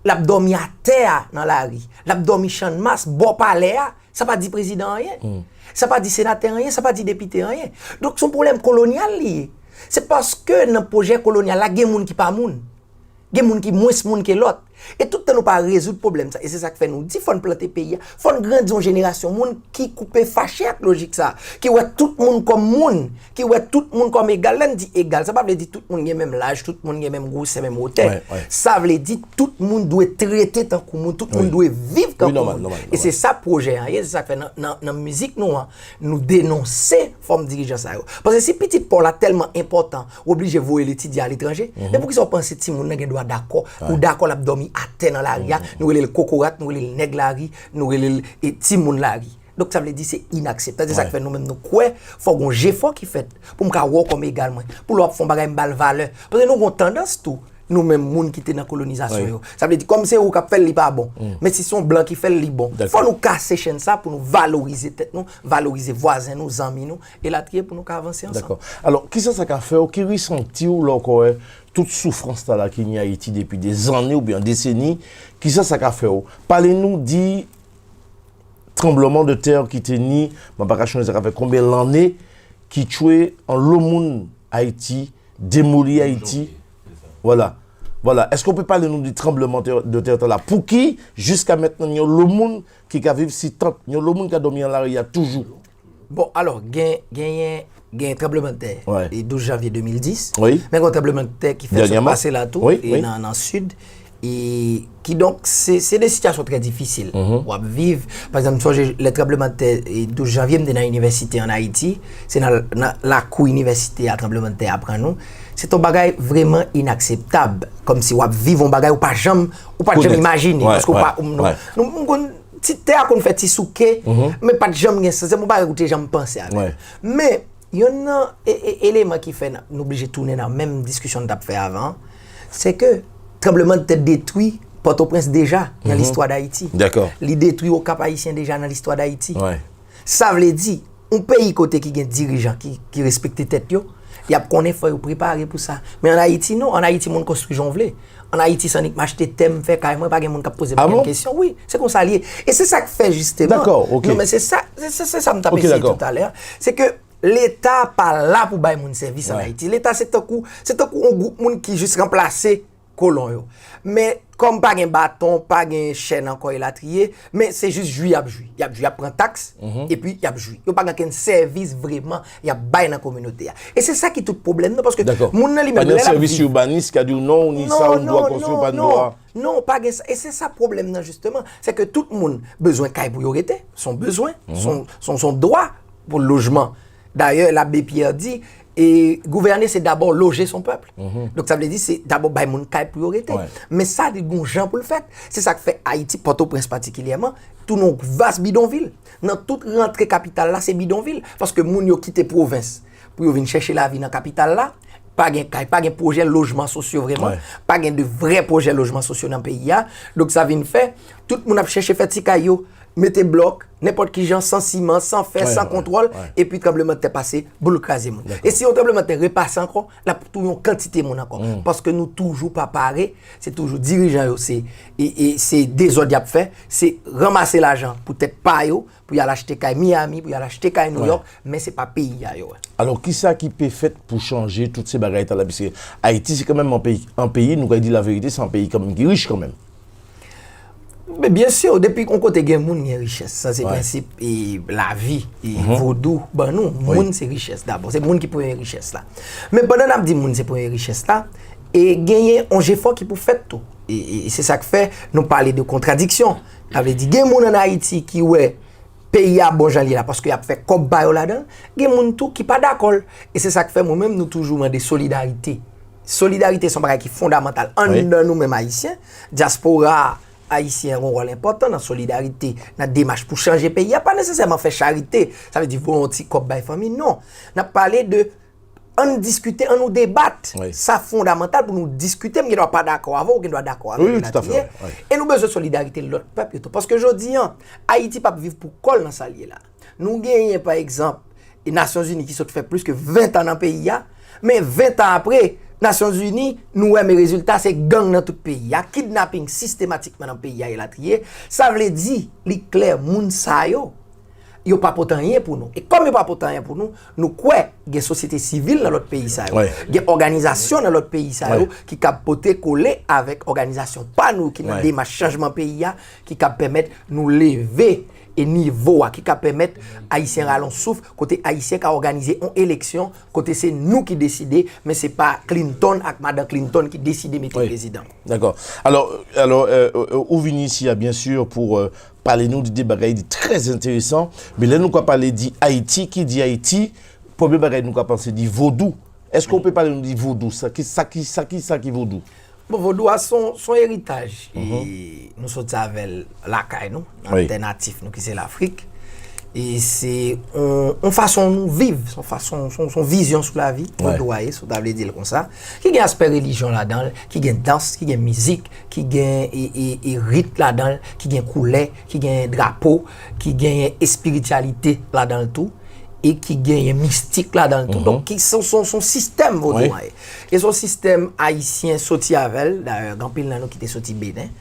l ap dòmi atè a nan lari, l ap dòmi Channmas, bò palè a, sa pa di prezidan anyen. Sa pa di senatè anyen, sa pa di depite anyen. Donk, se yon pwoblèm kolonyal li ye. Se paske nan pwojè kolonyal la, gen moun ki pa moun. Gen moun ki mwens moun ke lòt. E tout tan nou pa rezoud pwoblèm sa, e se sa k fè nou di fò n plante peyi a, fò n grandi yon jenerasyon moun ki koupe fache ak lojik sa, ki wè tout moun kòm moun, ki wè tout moun kòm egal. Lè n di egal, sa pa vle di tout moun gen menm laj, tout moun gen menm gwosè, menm wotè. Sa vle di tout moun dwe trete tankou moun, tout moun dwe viv tankou moun. E se sa pwojè an ye, se sa k fè nan, nan, nan mizik nou an, nou denonse fòm dirijan sa yo. Paske si pitit pa w la tèlman enpòtan, ou oblije voye l etidye aletranje, men poukisa w panse timoun nan gen dwa dakò? Ou dakò l ap dòmi atè nan lari a, nou rele l kokorat, nou rele l nèg lari, nou rele l, e, timoun lari. Donk, sa vle di se inakseptab. Se sa k fè nou menm nou kwè, fò gon jefò ki fèt pou m ka wè w kòm egal mwen. Pou lè w ap fè yon bagay, m ba l valè. Paske nou gon tandans tou, nou menm moun ki te nan kolonizasyon yo. Sa vle di, kòm se ou k ap fè l, li pa bon. Men si se yon blan ki fè l, li bon. Fò nou kase chèn sa pou nou valorize tèt nou, valorize vwazen nou, zanmi nou, elatriye, pou nou ka avanse ansanm. Dakò. Alò, kisa sa ka fè w, ki resanti w lè w ka wè tout soufrans la, la ki ni Ayiti depi dezanne oubyen deseni, kisa sa ka fè w? Pale nou di tranbleman de tè ki te ni, mwen pa ka chonje sa ka fè konbyen lanne, ki tchwe anlo moun Ayiti, demoli Ayiti. Vwala. Vwala. Èske w pe pale nou de tranbleman tè, de tè la? Pouki, jiska mentnan, ni anlo moun ki ka viv si tant, ni anlo moun ka dòmi an lari a toujou? Bon, alò, gen, genyen, gen tranblemanntè e douz janvye de mil dis. Wi. Men gen tranblemanntè ki fèt sot pase la tou, e nan, nan sid. E kidonk, se, se de sitiyasyon trè difisil. W ap viv, pa egzanp, m sonje lè tranblemanntè e douz janvye, m te nan inivèsite ann Ayiti, se nan, nan lakou inivèsite a tranblemanntè a pran nou. Se te yon bagay vrèman inakseptab, kòmsi w ap viv yon bagay ou pa janm, ou pa t janm imajine, paske ou pa, nou, nou, nou konn ti tè a konn fè ti souke, men pa t janm gen sans, se yon bagay ou te janm panse avè l. Men, yonn nan e, e, eleman ki fè n, nou blije tounen nan menm diskisyon n t ap fè avan an, se ke tranblemanntè detwi Pòtoprens deja nan listwa Dayiti. Li detwi Okap Ayisyen deja nan listwa Dayiti. Sa vle di, yon peyi kote ki gen dirijan ki, ki respekte tèt yo, y ap konnen fò yo prepare pou sa. Men ann Ayiti, non. Ann Ayiti, moun konstwi jan w vle. Ann Ayiti, se annik m achte tè, m fè kay mwen, pa gen moun k ap poze m okenn kesyon. Wi, se konsa l ye. E se sa k fè jisteman. Non, men se sa, se, se, se sa m t ap eseye toutalè a. Se ke Leta pa la pou bay moun sèvis ann Ayiti. Leta se tankou, se tankou yon gwoup moun ki jis ranplase kolon yo. Men kòm pa gen baton, pa gen chèn ankò elatriye, men se jis jwi y ap jwi. Y ap jwi, y ap pran taks, epi y ap jwi. Yo pa gen okenn sèvis vrèman y ap bay nan kominote a. E se sa ki tout pwoblèm nan, paske moun nan li menm, lè l ap viv. Pa gen sèvis ibanis ki ka di w non, ou ni sa, ou dwa konstwi, ou pa dwa. Non, pa gen sa. E se sa pwoblèm nan, jisteman. Se ke tout moun bezwen kay pou yo rete. Se yon bezwen, se yon, se yon, se yon dwa pou lojman. Dayè, Labe Pyè di, e, gouverner, c'est d'abord loger son peuple. Donk, sa vle di, se dabò bay moun kay pou yo rete. Men sa, li gon jan pou l fèt. Se sa k fè Ayiti, Pòtoprens patikilyèman, tounen yon vas bidonvil. Nan tout rantre kapital la, se bidonvil. Paske moun yo kite pwovens pou yo vin chèche lavi nan kapital la. Pa gen kay, pa gen pwojè lojman sosyo vrèman. Pa gen de vrè pwojè lojman sosyo nan peyi a. Donk, sa vin fè, tout moun ap chèche fè ti kay yo, mete blòk, nenpòt ki jan, san siman, san fè, san kontwòl, epi tranblemanntè pase, boul kraze moun. E si yon tranblemanntè repase ankò, l ap touye yon kantite moun ankò. Paske nou toujou pa pare, se toujou dirijan yo, se, e, e, se dezòd y ap fè, se ranmase lajan pou tèt pa yo, pou y al achte kay Miami, pou y al achte kay New York, men se pa peyi a yo wè. Alò, kisa ki pe fèt pou chanje tout se bagay tala? Piske Ayiti se kanmenm yon peyi, yon peyi, nou ka di laverite, se yon peyi kanmenm ki rich kanmenm. Men byen si, depi yon kote gen moun, gen richès. Sa se prensip, e, lavi, e, vodou ban nou. Moun se richès dabò. Se moun ki premye richès la. Men pandan n ap di moun se premye richès la, e genyen yon jefò ki pou fèt tou. E, e, e se sa k fè nou pale de kontradiksyon. Sa vle di, gen moun ann Ayiti ki wè peyi a bon jan l ye la, paske y ap fè kòb pa yo ladan l, gen moun tou ki pa dakò l. E se sa k fè mwen menm, nou toujou mande solidarite. Solidarite se yon bagay ki fondamantal anndan nou menm Ayisyen. Dyaspora ayisyen an gen yon wòl enpòtan nan solidarite, nan demach pou chanje peyi a. Pa nesesèman fè charite, sa vle di voye yon ti kòb bay fanmi, non. N ap pale de ann diskite, ann nou debat. Sa fondamantal pou nou diskite. M gen dwa pa dakò avè w, ou gen dwa dakò avè m, elatriye. E nou bezwen solidarite lòt pèp yo tou. Paske jodi a, Ayiti p ap viv pou kò l nan sa l ye la. Nou genyen, pa egzanp, e Nasyonzini ki sot fè plis ke ven tan nan peyi a, men ven tan apre, Nasyonzini, nou wè men rezilta, se gang nan tout peyi a, kidnaping sistematikman nan peyi a, elatriye. Sa vle di, li klè, moun sa yo, yo pa pote anyen pou nou. E kòm yo pa pote anyen pou nou, nou kwè gen sosyete sivil nan lòt peyi sa yo. Gen òganizasyon nan lòt peyi sa yo ki kab pote kole avèk òganizasyon pa nou ki nan demach chanjman peyi a, ki kab pèmèt nou leve e nivo a, ki kab pèmèt Ayisyen rale yon souf, kote Ayisyen ka òganize yon eleksyon, kote se nou ki deside, men se pa Clinton ak madan Clinton ki deside mete prezidan. Dakò. Alò, alò, euh, euh, ou vini isi a, byen si, pou, euh, pale nou de de bagay de trè enteresan. Men lè nou ka pale de Ayiti, ki di Ayiti, premye bagay nou ka panse de vodou. Èske ou pe pale nou de vodou? Sa ki, sa ki, sa ki, sa ki vodou? Bon, vodou a se yon, se yon eritaj. E nou soti avè l lakay nou, nan tè natif nou ki se Lafrik. E se yon, yon fason nou viv, se yon fason, se yon, se yon vizyon sou lavi, vodou a ye, si w ta vle di l konsa, ki gen aspè relijyon ladan l, ki gen dans, ki gen mizik, ki gen e, e, e rit ladan l, ki gen koulè, ki gen drapo, ki gen espirityalite ladan l tou, e ki gen mistik ladan l tou. Donk, ki se, se, se yon sistèm vodou a ye. E se yon sistèm ayisyen soti avè l, dayè, gen anpil nan nou ki te soti Benin,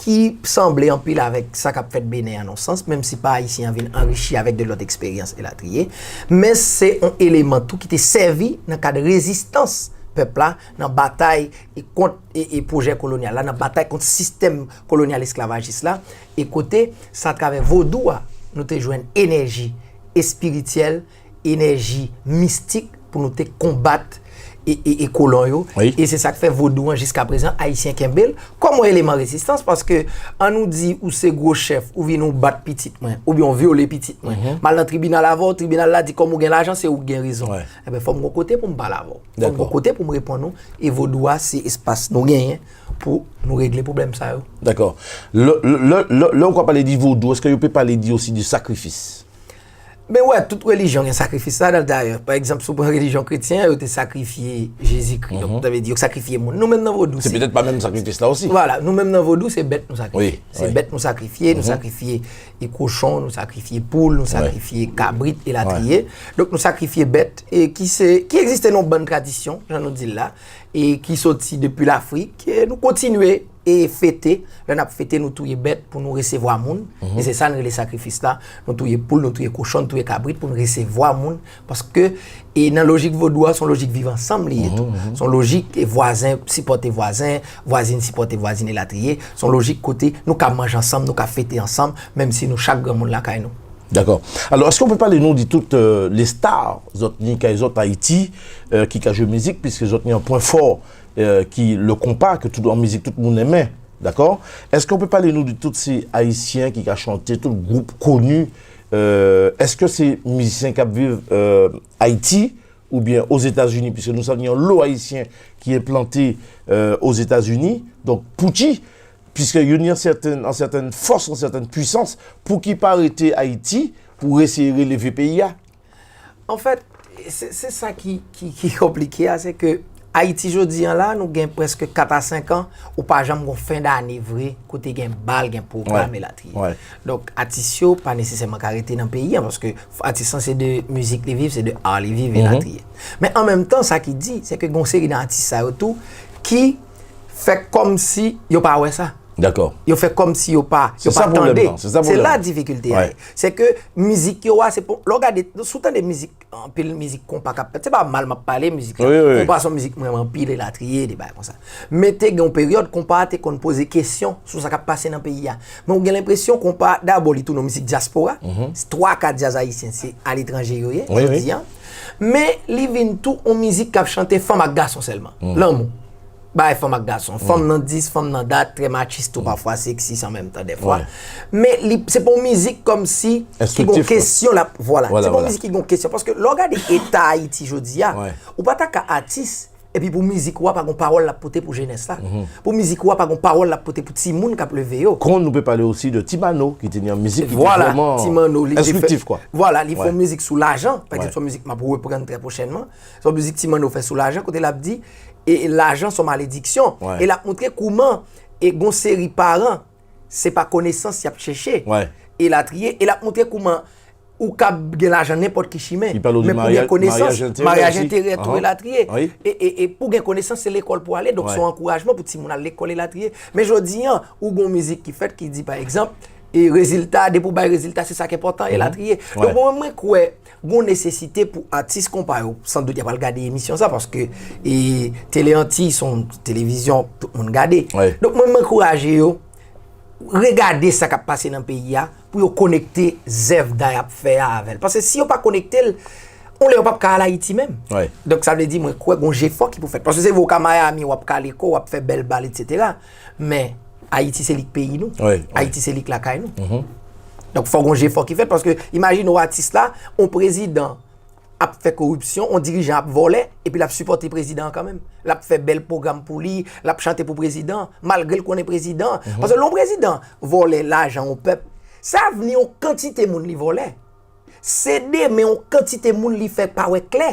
ki sanble anpil avèk sa k ap fèt Benin an, nan yon sans, menm si pa ayisyen an vin anrichi avèk de lòt eksperyans elatriye, men se yon eleman tou ki te sèvi nan kad rezistans pèp la, nan batay e kont e, e pwojè kolonyal la, nan batay kont sistèm kolonyal esklavajis la, e kote, se atravè vodou a, nou te jwenn enèji espirityèl, enèji mistik pou nou te konbat e, e, e kolon yo. E se sa k fè vodou an jiska prezan, ayisyen kenbe l kòm yon eleman rezistans, paske ann nou di ou se gwo chèf, ou vin ou bat pitit mwen, oubyen ou vyole pitit mwen, m al nan tribinal avè w, tribinal la di kòm ou gen lajan, se ou k gen rezon. Enben, fò m gon kote pou m pale avè w. Fò m gon kote pou m reponn ou, e vodou a se espas nou genyen pou nou regle pwoblèm sa yo. Dakò. Lè, lè, lè, lè, lè ou ka pale de vodou, èske yo pe pale de, osi de sakrifis? Ben wè, tout relijyon gen sakrifis ladan l dayè. Pa egzanp, si w pran relijyon kretyen an, yo te sakrifye Jezikri. Donk, sa vle di, yo sakrifye moun. Nou menm nan vodou, se petèt pa menm sakrifis la osi. Vwala, nou menm nan vodou, se bèt nou sakrifye. Se bèt nou sakrifye, nou sakrifye e kochon, nou sakrifye poul, nou sakrifye kabrit, elatriye. Donk, nou sakrifye bèt, e ki se, ki egziste nan yon bann tradisyon, jan nou di l la, e ki soti depi Lafrik, e nou kontinye e fete, lè n ap fete, nou touye bèt pou nou resevwa moun. E se sa n rele sakrifis la. Nou touye poul, nou touye kochon, nou touye kabrit pou nou resevwa moun. Paske, e nan lojik vodou a, se yon lojik viv ansanm li ye tou. Se yon lojik e vwazen sipòte vwazen, vwazin sipòte vwazin elatriye. Se yon lojik kote nou ka manje ansanm, nou ka fete ansanm, menm si nou chak granmoun lakay nou. Dakò. Alò, èske w pe pale nou de tout, euh, les stars, zòt ni kay zòt Ayiti, euh, ki ka jwe mizik, piske zòt ni yon pwen fò, euh, ki le konpa, ke tout, an mizik tout moun enmen, dakò? Èske w pe pale nou de tout se Ayisyen ki ka chante, tout gwoup koni, euh, èske se mizisyen k ap viv, euh, Ayiti, oubyen Ozetazini, piske nou sav ni yon lo Ayisyen ki enplante, euh, Ozetazini, donk, pouki, piske yo ni yon sèten, yon sèten fòs, yon sèten pwisans, pouki pa rete Ayiti pou eseye releve peyi a? Anfèt, se, se sa ki, ki, ki konplike a, se ke Ayiti jodi an la, nou gen prèske kat a senk an, ou pa janm gon fen dane vre, kote gen bal, gen pwogram, elatriye. Donk, atis yo pa nesesèman ka rete nan peyi an, paske atis lan se de mizik li viv, se de ar li viv, elatriye. Men an menm tan, sa ki di, se ke gon seri nan atis sa yo tou, ki fè kòmsi yo pa wè sa. Dakò. Yo fè kòmsi yo pa, yo pa tande. Se la difikilte a ye. Se ke mizik yo a, se pou, lè w gade, si w tande mizik, anpil mizik konpa k ap fèt, se pa mal m ap pale mizik la. Konpa se yon mizik m renmen anpil, elatriye, de bagay konsa. Men te gen yon peryòd, konpa a te konn poze kesyon sou sa k ap pase nan peyi a. Men ou gen lenpresyon konpa, dabò, li tounen yon mizik dyaspora. Twa ka djaz ayisyen, se aletranje yo ye, jodi an. Men li vin tou yon mizik k ap chante fanm ak gason sèlman. Lanmou. Bay fanm ak gason. Fanm nan dis, fanm nan dat, trè machistou pafwa, seksis an menm tan dèfwa. Men li, se pa yon mizik kòmsi ki gon kesyon l ap, vwala. Se pa yon mizik ki gon kesyon. Paske lè w gade eta Ayiti jodi a, ou pa ta ka atis, epi pou mizik ou a pa gon pawòl l ap pote pou jenès la. Pou mizik ou a pa gon pawòl l ap pote pou timoun k ap leve yo. Kon nou pe pale osi de Ti Mano, ki te ni yon mizik ki te vrèman enstriktif, kwa. Vwala, li fè yon mizik sou lajan. Pa egzanp, se yon mizik m ap reprann trè pwochènman. Se yon mizik Ti Mano fè sou lajan, kote l ap di, e, e lajan se yon malediksyon. E l ap montre kouman, e gon seri paran, se pa konesans y ap chèche, elatriye. E l ap montre kouman ou kab gen lajan nenpòt ki chimen. Men pou gen konesans, maryaj enterè tou, elatriye. E, e, e pou gen konesans, se lekòl pou ale. Donk, se yon ankourajman pou timoun al lekòl, elatriye. Men jodi an, ou gon mizik ki fèt ki di, pa egzanp, e rezilta, depi w bay rezilta, se sa k enpòtan, elatriye. Donk, mwen, mwen kwè, gon nesesite pou atis konpa yo, san dout y ap al gade emisyon sa, paske, e, Tele Antiy se yon televizyon tout moun gade. Donk, mwen, mwen ankouraje yo, regade sa k ap pase nan peyi a, pou yo konekte zèv dayè ap fè a avè l. Paske si yo pa konekte l, yon lè yo p ap ka al Ayiti menm. Donk, sa vle di, mwen kwè gon jefò ki pou fèt. Paske se vre, ou ka Miami, w ap kale kò w, w ap fè bèl bal, etsetera. Men, Ayiti se li k peyi nou. Ayiti se li k lakay nou. Donk, fò gon jefò ki fèt, paske imajine w atis la, yon prezidan ap fè koripsyon, yon dirijan ap vòlè, epi l ap sipòte prezidan an kanmenm. L ap fè bèl pwogram pou li, l ap chante pou prezidan an, malgre l konnen prezidan an. Paske lè yon prezidan vòlè lajan yon pèp, sa vle di yon kantite moun li vòlè. Se de men yon kantite moun li fè pa wè klè.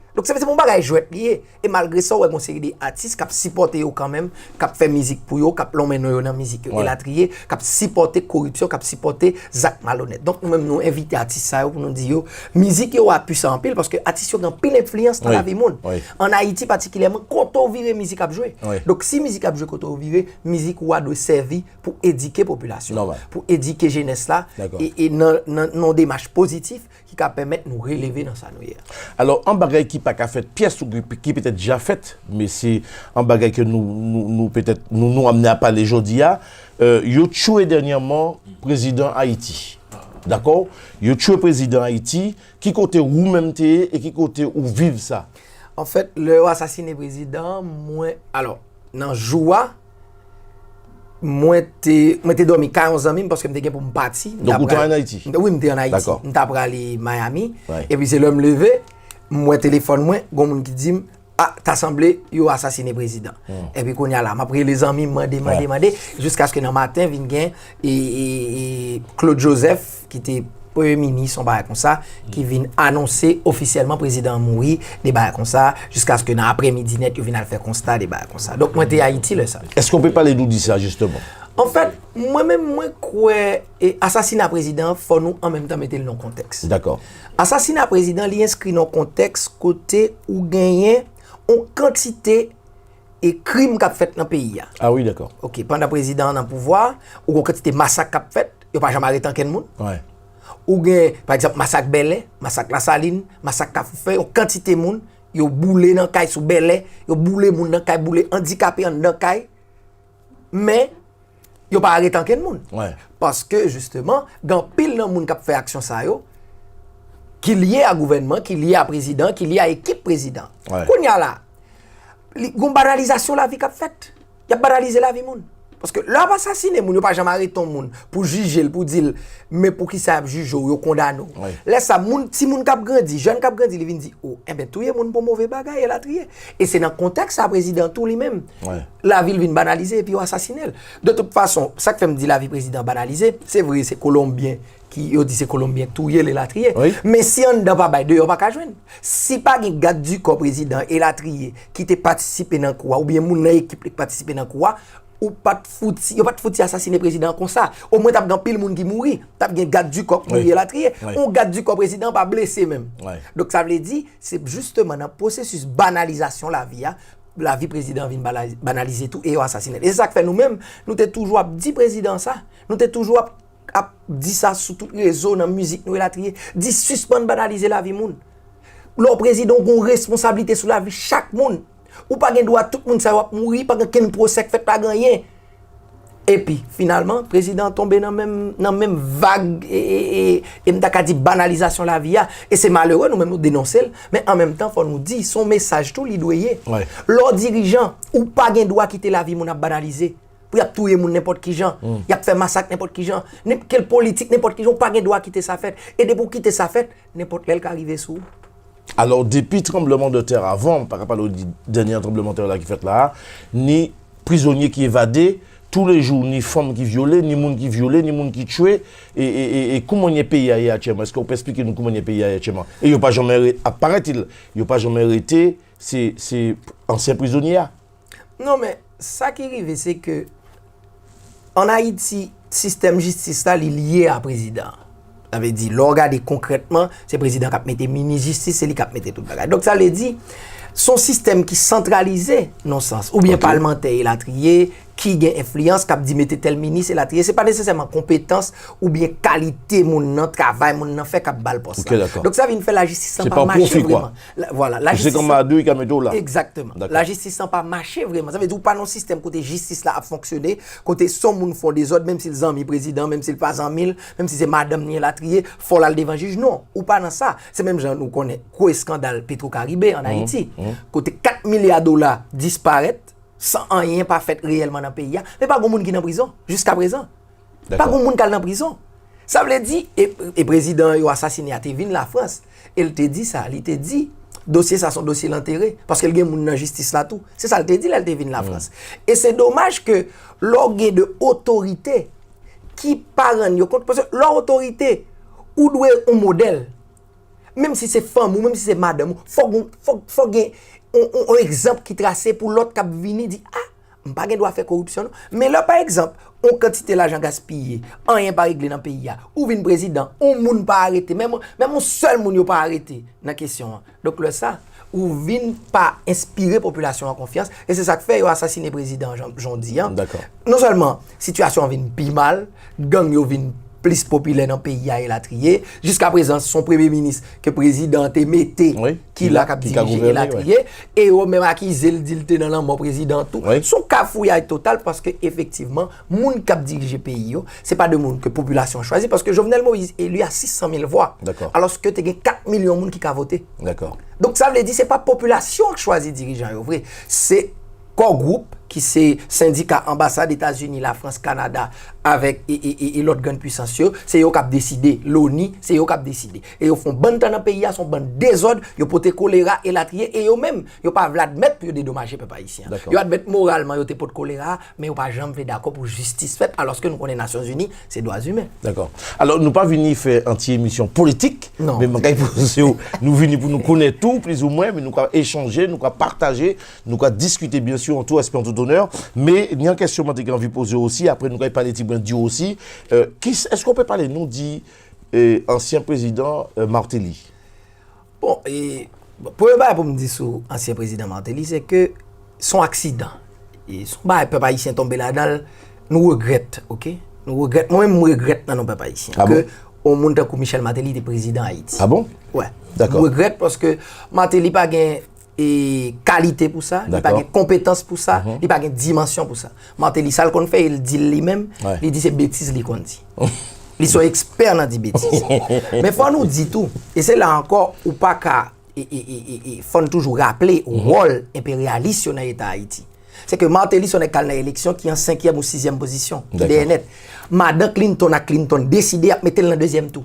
Donk, se, se yon bagay jwèt li ye. E malgre sa, w wè gon seri de atis k ap sipòte yo kanmenm, k ap fè mizik pou yo, k ap lonmen non yo nan mizik yo, elatriye, k ap sipòte koripsyon, k ap sipòte zak malonèt. Donk, nou menm, nou envite atis sa yo pou nou di yo, mizik yo a pwisan anpil, paske atis yo gen anpil enfliyans nan lavi moun. Ann Ayiti, patikilyèman, kote w vire, mizik ap jwe. Donk, si mizik ap jwe kote w vire, mizik ou a dwe sèvi pou edike popilasyon, pou edike jenès la, e, e nan, nan, nan yon demach pozitif ki ka pèmèt nou releve nan sa nou ye a. Alò, yon bagay ki pa ka fèt pyès ou ki, ki petèt ja fèt, men se yon bagay ke nou, nou, nou petèt, nou, nou amne a pale jodi a, euh, yo tchwe dènyèman prezidan Ayiti. Dakò? Yo tchwe prezidan Ayiti. Ki kote ou menm te ye e ki kote ou viv sa? Anfèt, lè yo asasine prezidan, mwen, alò, nan jou a, mwen te, mwen te dòmi kay yon zanmi m paske m te gen pou m pati. Donk, ou te ann Ayiti? Wi, m te ann Ayiti. Dakò. M t ap prale Miami. Epi se lè m leve, m wè telefòn mwen, gon moun ki di m, a, ta sanble yo asasine prezidan. Epi kounye a la, m ap rele zanmi m, mande, mande, mande, jiskaske nan maten vin gen, e, e, e, Claude Joseph, ki te premye minis, yon bagay konsa, ki vin anonse ofisyèlman prezidan an mouri, de bagay konsa, jiskaske nan aprèmidi nèt, yo vin al fè konsta, de bagay konsa. Donk, mwen te Ayiti lè sa. Èske w pe pale nou di sa, jisteman? Anfèt, mwen menm, mwen kwè, e, asasina prezidan an, fò nou an menm tan mete l nan kontèks. Dakò. Asasina prezidan, li enskri nan kontèks kote ou genyen yon kantite e krim k ap fèt nan peyi a. Ah wi, dakò. Ok, pandan prezidan an nan pouvwa, ou gen yon kantite masak k ap fèt, yo pa janm arete ankenn moun. Ou gen, pa egzanp, masak Bèlè, masak Lasalin, masak Kafoufèy, yon kantite moun, yo boule nan kay sou Bèlè, yo boule moun nan kay, boule andikape anndan kay. Men, yo pa arete ankenn moun. Paske, jisteman, gen anpil nan moun k ap fè aksyon sa yo, ki lye a gouvènman, ki lye a prezidan, ki lye a ekip prezidan. Kounye a la, li, gon banalizasyon lavi k ap fèt. Y ap banalize lavi moun. Paske lè y ap asasine moun, yo pa janm arete yon moun pou jije l, pou di l, men poukisa y ap jije w, yo kondane w. Lè sa, moun, timoun k ap grandi, jèn k ap grandi, li vin di, o, enben, touye moun pa yon move bagay, elatriye. E se nan kontèks sa, prezidan tou li menm, lavi l vin banalize epi yo asasine l. De tout fason, sa k fè m di lavi prezidan banalize, se vre, se Kolonbyen ki, yo di se Kolonbyen k touye l, elatriye. Men si anndan pa bay, deyò pa ka jwenn. Si pa gen gad di kò prezidan, elatriye, ki te patisipe nan kou a, oubyen moun nan ekip li k patisipe nan kou a, ou pa t fouti, yo pa t fouti asasine prezidan an konsa. Omwen t ap gen anpil moun ki mouri, t ap gen gad di kò k mouri, elatriye. Yon gad di kò prezidan an pa blese menm. Donk sa vle di, se jisteman nan pwosesis banalizasyon lavi a, lavi prezidan an vin bala-, banalize tou e yo asasine l. E se sa k fè nou menm, nou te toujou ap di prezidan sa. Nou te toujou ap, ap di sa sou tout rezo, nan mizik nou, elatriye. Di sispann banalize lavi moun. Lè w prezidan, ou gen yon responsablite sou lavi chak moun. Ou pa gen dwa tout moun sa yo ap mouri, pa gen kenn pwosè k fèt, pa gen anyen. Epi, finalman, prezidan an tonbe nan menm, nan menm vag, e, e, e, e m ta ka di banalizasyon lavi a. E se malere, nou menm nou denonse l, men an menm tan, fò nou di, se yon mesaj tou li dwe ye. Lè w dirijan, ou pa gen dwa kite lavi moun ap banalize. Pou y ap touye moun nenpòt ki jan, y ap fè masak nenpòt ki jan, nen-, kèl politik nenpòt ki jan, ou pa gen dwa kite sa fèt. E depi w kite sa fèt, nenpòt lè l ka rive sou ou. Alò, depi tranbleman de tè avan, m pa ka pale w di dènye tranbleman de tè la ki fèt la a, ni prizonye ki evade, toulejou ni fanm ki vyole, ni moun ki vyole, ni moun ki tchwe, e, e, e, e kouman nye peyi a ye aktyèlman? Èske w pè esplike nou kouman nye peyi a ye aktyèlman? E yo pa janmen re-, ap parèt, yo pa janmen rete, se, se ansyen prizonye a. Non, men, sa ki rive, se ke, ann Ayiti, sistèm jistis la, li lye a prezidan an. Sa vle di, lè w gade konkrètman, se prezidan k ap mete minis jistis, se li k ap mete tout bagay. Donk, sa vle di, se yon sistèm ki santralize, nan sans, oubyen palmantè elatriye, ki gen enfliyans, k ap di mete tèl minis elatriye. Se pa nesesèman konpetans oubyen kalite moun nan, travay moun nan fè k ap ba l pòs la. Donk, sa vin fè lajistis lan pa mache vrèman. La, vwala, lajistis lan. Se kòm Madou ki ka mete w la. Egzakteman. Lajistis lan pa mache vrèman. Sa vle di ou pa nan yon sistèm kote jistis la ap fonksyone, kote si yon moun fè yon dezòd, menm si l zanmi prezidan, menm si l pa zanmi l, menm si se madanm li elatriye, fò l al devan jij. Non, ou pa nan sa. Se menm jan nou konnen gwo eskandal Petro Caribe ann Ayiti, kote kat milya dola disparèt san anyen pa fèt reyèlman nan peyi a, men pa gen moun ki nan prizon jiskaprezan. Pa gen moun k al nan prizon. Sa vle di, e, e prezidan yo asasine a te vin Lafrans, e l te di sa, li te di, dosye sa se yon dosye l antere, paske l gen moun nan jistis la tou. Se sa l te di lè l te vin Lafrans. E se domaj ke lè w gen de otorite ki pa rann yo kont, paske lè w otorite, ou dwe yon modèl. Menm si se fanmi w, menm si se madanm ou, fòk, fòk, fòk gen yon, yon, yon egzanp ki trase pou lòt k ap vini di, a, m pa gen dwa fè koripsyon non. Men lè, pa egzanp, yon kantite lajan gaspiye, anyen pa regle nan peyi a, ou vin prezidan, yon moun pa arete, menm, menm yon sèl moun yo pa arete nan kesyon an. Donk, lè sa, ou vin pa enspire popilasyon an konfyans, e se sa k fè yo asasine prezidan jan, jan w di an. Non sèlman sitiyasyon an vin pi mal, gang yo vin plis popilè nan peyi a, elatriye. Jiskaprezan, se yon premye minis ke prezidan an te mete ki la, k ap dirije, elatriye. E yo menm akize l, di l te nan lanmò prezidan tou. Se yon kafouyay total paske, efektivman, moun k ap dirije peyi yo, se pa de moun ke popilasyon an chwazi, paske Jovenel Moïse eli a sis san mil vwa, alòske te gen kat milyon moun ki ka vote. Donk, sa vle di se pa popilasyon an k chwazi dirijan yo vre, se Core Group, ki se sendika, anbasad Etazini, Lafrans, Kanada, avèk e, e, e, e lòt grann pwisans yo, se yo k ap deside, loni, se yo k ap deside. E yo fè yon bann tan nan peyi a, se yon bann dezòd, yo pote kolera, elatriye, e yo menm, yo pa vle admèt pou yo dedomaje pèp ayisyen an. Yo admèt moralman yo te pot kolera a, men yo pa janm vle dakò pou jistis fèt, alòske nou konnen Nasyonzini, se dwa imen. Alò, nou pa vini fè yon ti emisyon politik, men mwen kay poze w, nou vini pou nou konèt ou, plizoumwen, men nou ka echanje, nou ka pataje, nou ka diskite, byen si, an tou respè, an tout onè. Men, gen yon kesyon mwen te gen anvi poze w osi, apre nou kay pale tibwen di w osi. Euh, ki, èske w pe pale nou di, euh, ansyen prezidan, euh, Martelly? Bon, e, bon, premye bagay pou m di sou ansyen prezidan Martelly, se ke se yon aksidan. E se yon bagay pèp ayisyen tonbe ladan l, nou regrèt, oke? Nou regrèt, mwen menm m regrèt nan non pèp ayisyen, ke yon moun tankou Michel Martelly te prezidan Ayiti. Wè. M regrèt paske Martelly pa gen, e, kalite pou sa, li pa gen konpetans pou sa, li pa gen dimansyon pou sa. Martelly, sa l konn fè, e l di l li menm, li di se betiz li konn di. Li se yon ekspè nan di betiz. Men fò nou di tou, e se la ankò, ou pa ka, e, e, e, e, e, fò n toujou raple wòl enperyalis yo nan Eta Ayiti. Se ke Martelly se yon nèg k al nan eleksyon ki an senkyèm ou sizyèm pozisyon, ki dèyè nèt. Madan Clinton ak Clinton deside y ap mete l nan dezyèm tou.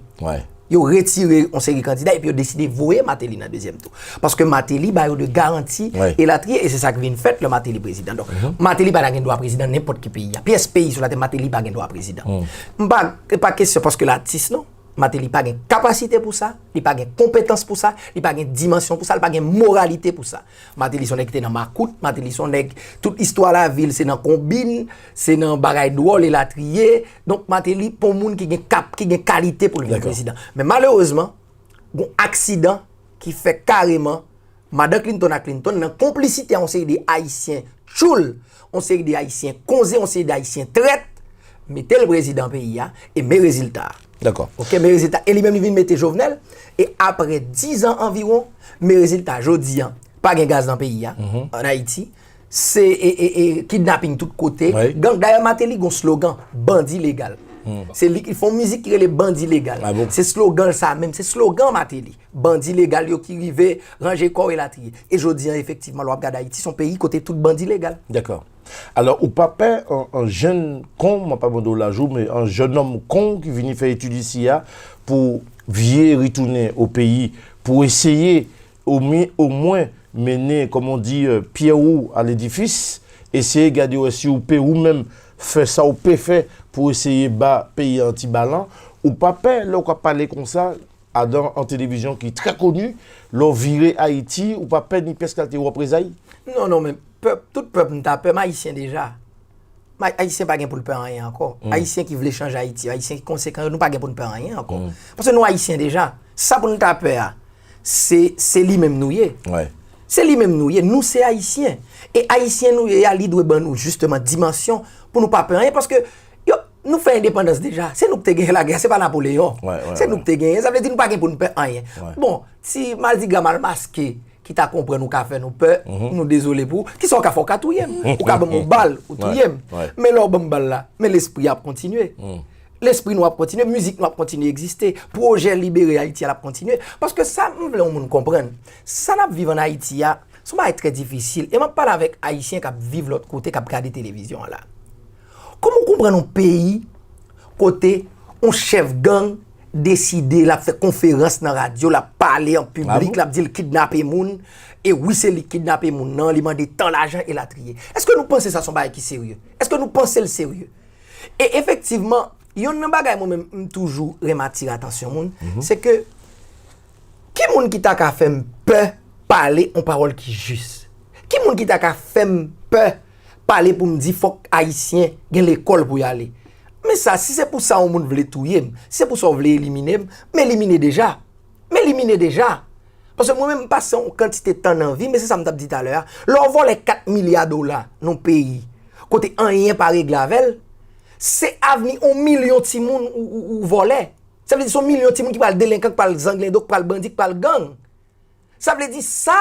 Yo retire yon seri kandida epi yo deside voye Martelly nan dezyèm tou. Paske Martelly ba yo de garanti elatriye, e se sa k vin fèt lè Martelly prezidan. Donk, Martelly pa ta gen dwa prezidan nenpòt ki peyi a. Pyès peyi sou latè, Martelly pa gen dwa prezidan. M pa, e pa kesyon paske l atis, non. Martelly pa gen kapasite pou sa, li pa gen konpetans pou sa, li pa gen dimansyon pou sa, li pa gen moralite pou sa. Martelly se yon nèg ki te nan makout, Martelly se yon nèg, tout istwa lavi l se nan konbin, se nan bagay dwòl elatriye. Donk, Martelly pa yon moun ki gen kap, ki gen kalite pou l vin prezidan. Men malerezman, gon aksidan ki fè kareman Madan Clinton ak Clinton, nan konplisite a yon seri de Ayisyen tchoul, yon seri de Ayisyen konze, yon seri de Ayisyen trèt, mete l prezidan peyi a, e men rezilta a. Oke, men rezilta. E li menm li vin mete Jovenel, e apre diz an anviwon, men rezilta. Jodi a, pa gen gaz nan peyi a, ann Ayiti. Se, e, e, e, kidnaping tout kote. Gang, dayè Martelly gon slogan, bandi legal. Se li ki fè yon mizik ki rele Bandi Legal. Se slogan l sa menm, se slogan Martelly. Bandi legal yo ki rive ranje kò yo elatriye. E jodi a, efektivman, lè w ap gade Ayiti, se yon peyi kote tout bandi legal. Alò, ou pa pè an, an jenn kon, mwen pa mande w laj ou, men an jennonm kon ki vini fè etid isi a pou vye retounen o peyi, pou eseye omwen, omwen mennen, kòm on di, euh, pyè ou a ledifis, eseye gade wè si ou pe ou menm fè sa ou pe fè pou eseye ba peyi a yon ti balan. Ou pa pè lè ou ka pale konsa adan an televizyon ki trè koni, lè w vire Ayiti, ou pa pè ni pyès kalite reprezay? Non, non, men pèp, tout pèp nou ta pè, m Ayisyen deja. Ayisyen pa gen pou l pè anyen ankò. Ayisyen ki vle chanje Ayiti, Ayisyen ki konsekan yo, nou pa gen pou n pè anyen ankò. Paske nou Ayisyen deja. Sa pou n ta pè a, se, se li menm nou ye. Se li menm nou ye. Nou se Ayisyen. E Ayisyen nou ye a, li dwe ban nou jisteman dimansyon pou nou pa pè anyen. Paske yo, nou fè endepandans deja. Se nou ki te genyen lagè, se pa Napoleyon. Se nou ki te genyen. Sa vle di nou pa gen pou n pè anyen. Bon, ti madigra mal maske ki ta konprann ou ka fè nou pè, nou dezole pou ou. Kisa w ka fè? W ka touye m. Ou ka ban m yon bal, ou touye m. Men lè w ban m bal la, men lespri a ap kontinye. Lespri nou ap kontinye, mizik nou ap kontinye egziste, pwojè libere Ayiti a l ap kontinye. Paske sa m vle yon moun konprann, sa n ap viv ann Ayiti a, se yon bagay trè difisil. E m ap pale avèk Ayisyen k ap viv lòt kote, k ap gade televizyon an la. Kòman w konprann yon peyi kote yon chèf gang deside l ap fè konferans nan radyo, l ap pale an piblik, l ap di l kidnape moun, e wi, se li k kidnape moun nan, li mande tan lajan, elatriye. Èske nou panse sa se yon bagay ki serye? Èske nou panse l serye? E efektivman, Yonn nan bagay mwen menm m toujou renmen atire atansyon moun, se ke ki moun ki ta ka fè m pè pale yon pawòl ki jis? Ki moun ki ta ka fè m pè pale pou m di fòk Ayisyen gen lekòl pou y ale? Men sa, si se pou sa yon moun vle touye m, si se pou sa w vle elimine m, m elimine deja. M elimine deja. Paske mwen menm, m pase yon kantite tan nan vi m, e se sa m t ap di talè a. Lè w vòlè kat milya dola nan yon peyi, kote anyen pa regle avè l, se avni yon milyon timoun ou, ou, ou vòlè. Sa vle di se yon milyon timoun ki pral delenkan, ki pral zanglendo, ki pral bandi, ki pral gang. Sa vle di sa,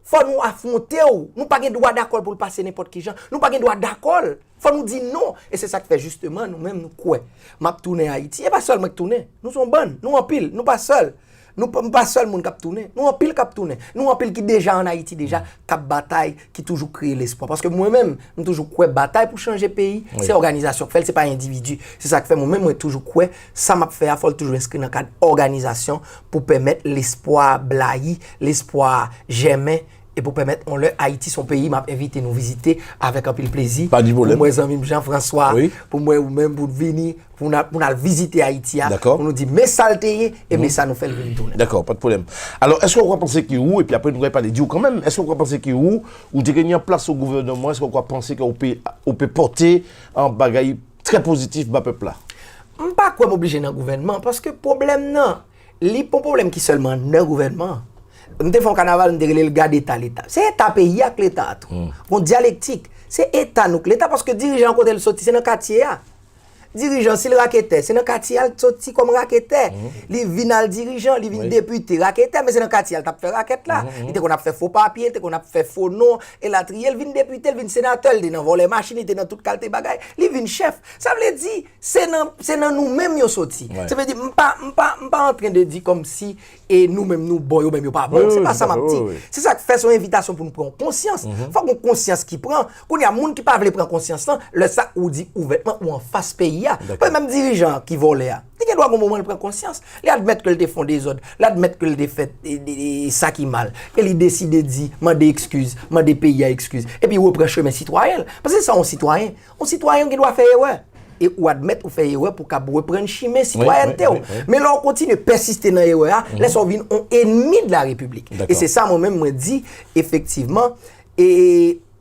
fò nou afwonte w. Nou pa gen dwa dakò l pou l pase nenpòt ki jan. Nou pa gen dwa dakò l. Fò nou di non. E se sa k fè jisteman nou menm nou kwè. M ap tounen Ayiti. E pa sèl mwen k tounen. Nou se yon bann. Nou anpil. Nou pa sèl. Nou pa, m pa sèl moun k ap tounen. Nou anpil k ap tounen. Nou anpil ki deja ann Ayiti deja, k ap batay, ki toujou kreye lespwa. Paske mwen menm, m toujou kwè batay pou chanje peyi, se òganizasyon k fè l, se pa endividi. Se sa k fè mwen menm, mwen toujou kwè sa m ap fè a, fò l toujou enskri nan kad òganizasyon pou pèmèt lespwa blayi, lespwa jèmen, e pou pèmèt yon lè Ayiti se yon peyi, m ap envite nou vizite avèk anpil plezi. Pa gen pwoblèm. Pou m wè zanmi m Jean François, pou m wè ou menm, pou n vini, pou n al, pou n al vizite Ayiti a, pou nou di men sa l te ye, e men sa nou fè l vin tounen. Dakò, pa de pwoblèm. Alò, èske w ka panse ke ou, epi apre nou pral pale di w kanmenm, èske w ka panse ke ou, ou te gen yon plas o gouvènman, èske w ka panse ke ou pe, ou pe pòte yon bagay trè pozitif ba pèp la? M pa kwè m oblije nan gouvènman, paske pwoblèm nan, li pa yon pwoblèm ki sèlman nan gouvènman. M te fè yon kanaval, m te rele l Gade Eta Leta. Se eta peyi a ak Leta a tou. Gon dyalektik. Se eta nou k Leta, paske dirijan an kote l soti, se nan katye a. Dirijan, si l raketè, se nan katye a l soti kòm raketè. Li vin al dirijan, li vin depite raketè, men se nan katye a l t ap fè rakèt la. Li te konn ap fè fo papye, li te konn ap fè fo non, elatriye. L vin depite, l vin senatè, li te nan vòlè machin, li te nan tout kalte bagay. Li vin chèf. Sa vle di, se nan, se nan nou menm yo soti. Sa vle di, m pa, m pa, m pa antren de di kòmsi e nou menm nou bon, yo menm yo pa bon. Se pa sa m ap di. Se sa k fè se yon envitasyon pou nou pran konsyans. Fòk yon konsyans ki pran. Kounye a, moun ki pa vle pran konsyans lan, lè sa ou di ouvètman ou anfas peyi a. Paske menm dirijan ki vòlè a, li gen dwa gon moman l pran konsyans. Li admèt ke l te fè yon dezòd. Li admèt ke l te fè e, e, e, sa ki mal. E li deside di, mande ekskiz, mande peyi a ekskiz. Epi repran chemen sitwayen l. Paske se sa yon sitwayen. Yon sitwayen gen dwa fè erè. E ou admèt ou fè erè pou w kab reprann chimen sitwayènte w. Men lè w kontinye pèsiste nan erè a, lè sa w vin yon enmi de la Repiblik. E se sa mwen menm mwen di, efektivman, e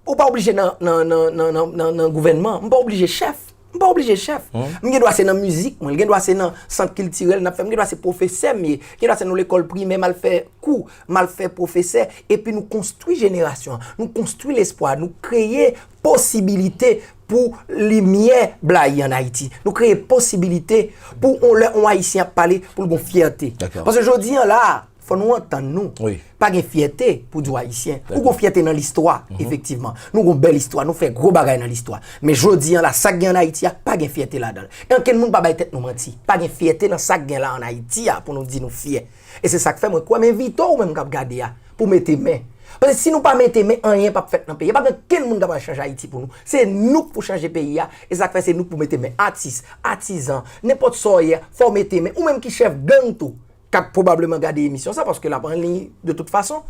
ou pa oblije nan, nan, nan, nan, nan, nan, nan gouvènman. M pa oblije chèf. M pa oblije chèf. M gen dwa se nan mizik mwen, gen dwa se nan sant kiltirèl n ap fè, m gen dwa se pwofesè m ye, gen dwa se nan lekòl primè m al fè kou, m al fè pwofesè, epi nou konstwi jenerasyon an, nou konstwi lespwa, nou kreye posibilite pou limyè blayi ann Ayiti. Nou kreye posibilite pou yon lè yon Ayisyen ap pale, pou l gon fyète. Paske jodi an la, fò nou antann nou. Pa gen fyète pou di w Ayisyen. Ou gon fyète nan listwa, efektivman. Nou gon bèl istwa, nou fè gwo bagay nan listwa. Men jodi an la, sa k gen ann Ayiti a, pa gen fyète ladan l. E ankenn moun pa bay tèt nou manti. Pa gen fyète nan sa k gen la ann Ayiti a pou nou di nou fyè. E se sa k fè mwen kwè m envite w menm k ap gade a, pou mete men. Paske si nou pa mete men, anyen p ap fèt nan peyi a. Pa gen kenn moun k ap al chanje Ayiti pou nou. Se nou k pou chanje peyi a. E sa k fè se nou k pou mete men. Atis, atizan, nenpòt sa w ye, fò w mete men. Ou menm ki chèf gang tou, k ap pwobableman gade emisyon sa, paske l ap an liy de tout fason,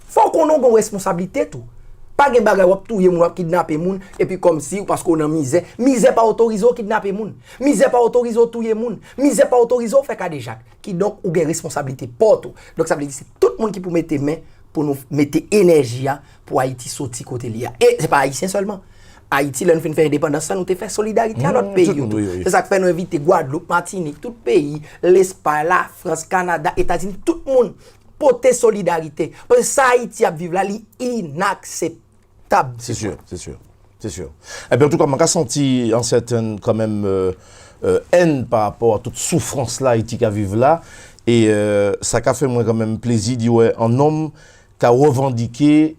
fò w konnen w gen yon responsablite tou. Pa gen bagay w ap touye moun, w ap kidnape moun, epi kòmsi w paske w nan mizè. Mizè pa otorize w kidnape moun. Mizè pa otorize w touye moun. Mizè pa otorize w fè kadejak. Kidonk, ou gen responsablite pa w tou. Donk, sa vle di se tout moun ki pou mete men pou nou mete enèji a pou Ayiti soti kote li a. E se pa Ayisyen sèlman. Ayiti, lè nou fin fè endepandans lan, nou te fè solidarite a lòt peyi yo tou. Se sa k fè nou envite Gwadloup, Matinik, tout peyi, Lespay, Lafrans, Kanada, Etazini, tout moun pote solidarite. Paske sa Ayiti ap viv la, li inakseptab. Se si, se si. Se si. Ebyen, antouka, mwen ka santi an sèten kanmenm, euh, euh, èn pa rapò a tout soufrans la Ayiti ka viv la. E, euh, sa ka fè mwen kanmenm plezi di wè an nonm ka revandike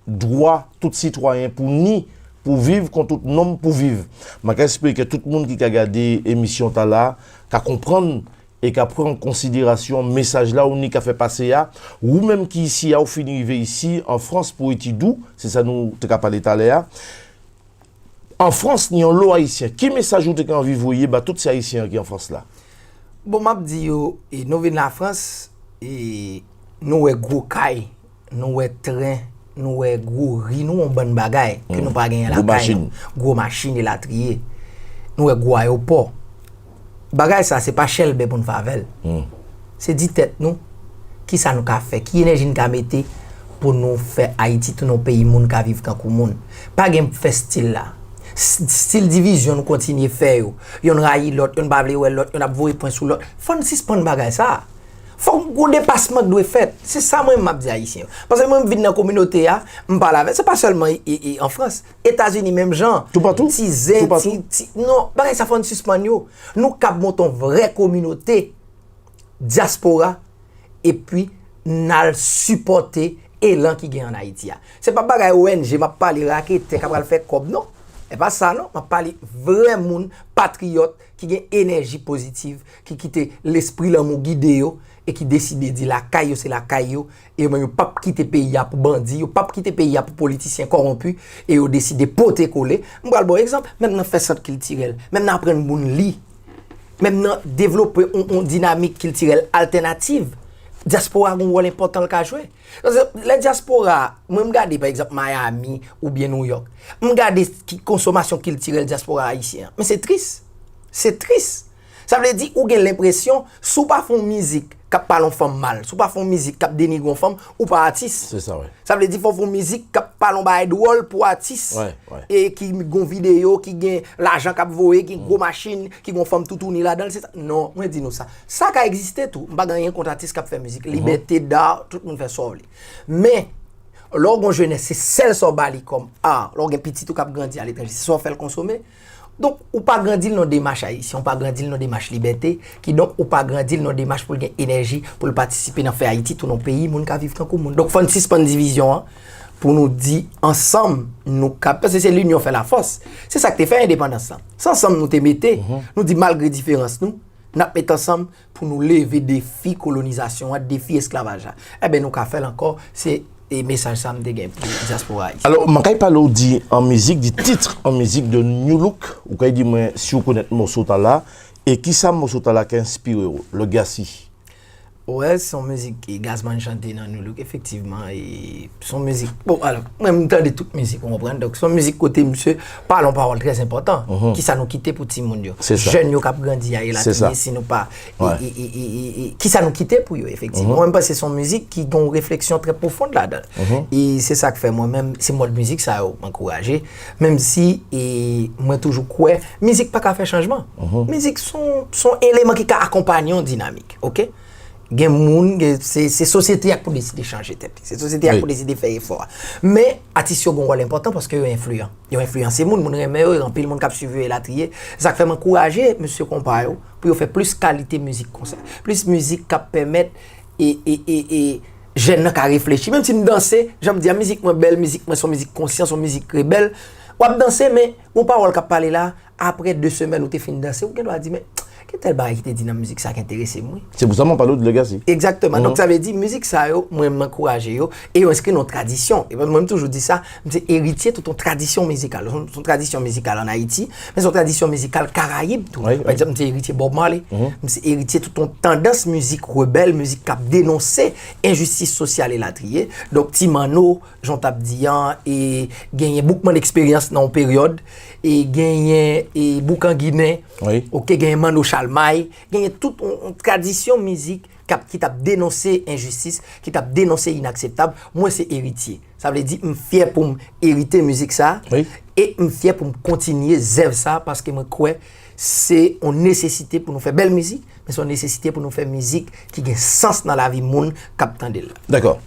dwa tout sitwayen pou ni, pou viv, kon tout nonm pou viv. Mwen ka espere ke tout moun ki ka gade emisyon tala ka konprann e ka pran konsiderasyon mesaj la ou ni ka fè pase a. Ou menm ki isi a, ou fin rive isi an Frans pou etid ou, se sa nou te ka pale talè a. An Frans, ni yon lo Ayisyen. Ki mesaj ou te ka anvi voye ba tout se Ayisyen an ki an Frans la? Bon, m ap di yo, e, nou vin Lafrans, e, nou wè gwo kay, nou wè tren, nou wè gwo ri, nou wè yon bann bagay ke nou pa genyen lakay nou. Gwo machin, elatriye. Nou wè gwo ayewopò. Bagay sa, se pa chèlbè pou n fè avè l. Se di tèt nou, kisa nou ka fè, ki enèji n ka mete pou nou fè Ayiti tounen yon peyi moun ka viv tankou moun. Pa gen fè stil la. S- stil divizyon nou kontinye fè yo. Yonn rayi lòt, yonn pa vle wè lòt, yonn ap voye pwen sou lòt. Fò n sispann bagay sa. Fòk gon depasman k dwe fèt. Se sa mwen m ap di Ayisyen yo. Paske mwen m vin nan kominote a, m pale avè, se pa sèlman e, e, e an Frans. Etazini menm jan. Toupatou. Ti zen, ti, ti, non, bagay sa fò n sispann yo. Nou kab monte yon vrè kominote dyaspora, epi n al sipòte elan ki gen ann Ayiti a. Se pa bagay O N G, m ap pale raketè k ap pral fè kòb, non. E pa sa, non. M ap pale vrè moun, patriyòt, ki gen enèji pozitiv, ki kite lespri lanmou gide yo, e ki deside di lakay yo se lakay yo, e yo menm yo p ap kite peyi a pou bandi, yo p ap kite peyi a pou politisyen kòwonpi, e yo deside pote kole. M pral ba w egzanp, menm nan fè sant kiltirèl, menm nan aprann moun li, menm nan devlope yon, yon dinamik kiltirèl altènativ, dyaspora gen yon wòl enpòtan l ka jwe. Paske lè dyaspora, mwen m gade pa egzanp Miami oubyen New York, m gade ki konsomasyon kiltirèl dyaspora ayisyen an. Men se tris. Se tris. Sa vle di ou gen lenpresyon, si w pa fè yon mizik k ap pale yon fanm mal, si w pa fè yon mizik k ap denigre yon fanm, ou pa atis. Se sa, wi. Sa vle di fò w fè yon mizik k ap pale yon bagay dwòl pou atis. Wi, wi. E ki gon videyo, ki gen lajan k ap voye, ki gwo machin, ki gon fanm toutouni ladan l, se sa. Non, mwen di nou sa. Sa ka egziste tou. M pa gen anyen kont atis k ap fè mizik. Libète da, tout moun fè sa w vle. Men, lè w gon jenès, se sèl sa w ba li kòm a, lè w gen pitit ou k ap grandi aletranje, se sa w fè l konsome. Donk, ou pa grandi l nan demach ayisyen, ou pa grandi l nan demach libète, kidonk, ou pa grandi l nan demach pou l gen enèji, pou l patisipe nan fè Ayiti tounen yon peyi, moun ka viv tankou moun. Donk, fò n sispann divizyon an, pou nou di ansanm, nou ka, paske se linyon fè lafòs. Se sa k te fè endepandans lan. Se ansanm nou te mete, nou di malgre diferans nou, n ap met ansanm pou nou leve defi kolonizasyon an, defi esklavaj la. Eben, nou ka fè l ankò, se e mesaj sa m te gen pou dyaspora ayisyen. Alò, m kay pale w di an mizik, di tit an mizik de New Look, ou kay di mwen si w konèt moso tala, e kisa moso tala ka enspire w, Legacy? Wè, se yon mizik ke Gazman chante nan New Look, efektivman, e se yon mizik, bon, alò, mwen m tande tout mizik, ou konprann, donk se yon mizik kote misye pale yon pawòl trè enpòtan, kisa nou kite pou timoun yo, jèn yo k ap grandi a elatriye, si nou pa E, e, e, e, e, e, kisa nou kite pou yo, efektivman. Mwen, m panse se yon mizik ki gen yon refleksyon trè pwofon ladan l. E se sa k fè mwen menm, se mòd mizik sa yo m ankouraje. Menm si, e, mwen toujou kwè, mizik pa ka fè chanjman. Mizik se yon, se yon eleman ki ka akonpanye yon dinamik, oke? Gen moun, gen, se, se sosyete a k pou deside chanje tèt li. Se sosyete a k pou deside fè efò a. Men, atis yo gen yon wòl enpòtan paske yo enfliyan. Yo enfliyanse moun, moun renmen yo, anpil moun k ap swiv yo elatriye. Se sa k fè m ankouraje mesye konpa yo pou yo fè plis kalite mizik konsa. Plis mizik k ap pèmèt e, e, e, e, jèn nan ka reflechi. Menm si m danse, jan m di a, mizik mwen bèl, mizik mwen se yon mizik konsyan, se yon mizik rebèl. W ap danse, men gon pawòl k ap pale la, apre de semèn ou te fin danse, ou gen dwa di, men, gen tèl bagay ki te di nan mizik sa ki enterese m, wi. Se pou sa mwen pale w de Legacy. Egzakteman. Donk, sa vle di, mizik sa yo, mwen, m ankouraje yo, e yo enskri nan yon tradisyon. E mwen, m toujou di sa, m se eritye tout yon tradisyon mizikal. Se yon, se yon tradisyon mizikal ann Ayiti, men se yon tradisyon mizikal Karayib tou. Pa egzanp, m se eritye Bob Marley, m se eritye tout yon tandans mizik rebèl, mizik k ap denonse enjistis sosyal elatriye. Donk, Ti Manno, jan w t ap di an, e genyen Boukman Eksperyans nan yon peryòd, e genyen, e Boukan Ginen, oke, genyen Manno Chalmay, genyen tout yon, yon tradisyon mizik k ap, ki t ap denonse enjistis, ki t ap denonse inakseptab. Mwen se eritye. Sa vle di, m fyè pou m erite mizik sa, e m fyè pou m kontinye zèv sa, paske mwen kwè se yon nesesite pou nou fè bèl mizik, men se yon nesesite pou nou fè mizik ki gen sans nan lavi moun k ap tande l la. Dakò.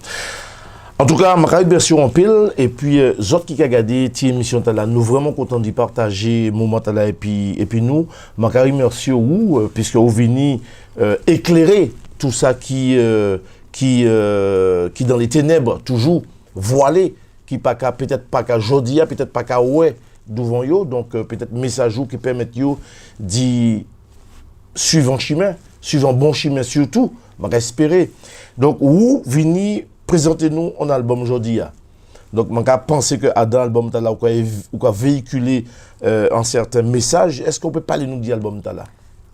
Antouka, m ka remèsye w anpil, epi, e, zòt ki ka gade ti emisyon tala, nou vrèman kontan di pataje moman tala epi, epi nou. M ka remèsye w, e, piske w vini, e, eklere tou sa ki, e, ki, e, ki dans les ténèbres toujou, vwale, ki pa ka, petèt pa ka jodi a, petèt pa ka wè douvan yo, donk, e, petèt mesaj ou ki pèmèt yo di swiv an chimen, swiv an bon chimen sitou, m ka espere. Donk, ou vini prezante nou an albòm jodi a. Donk, mwen ka panse ke adan albòm tala ou ka, ou ka veyikile, e, an sèten mesaj. Èske ou pe pale nou de albòm tala?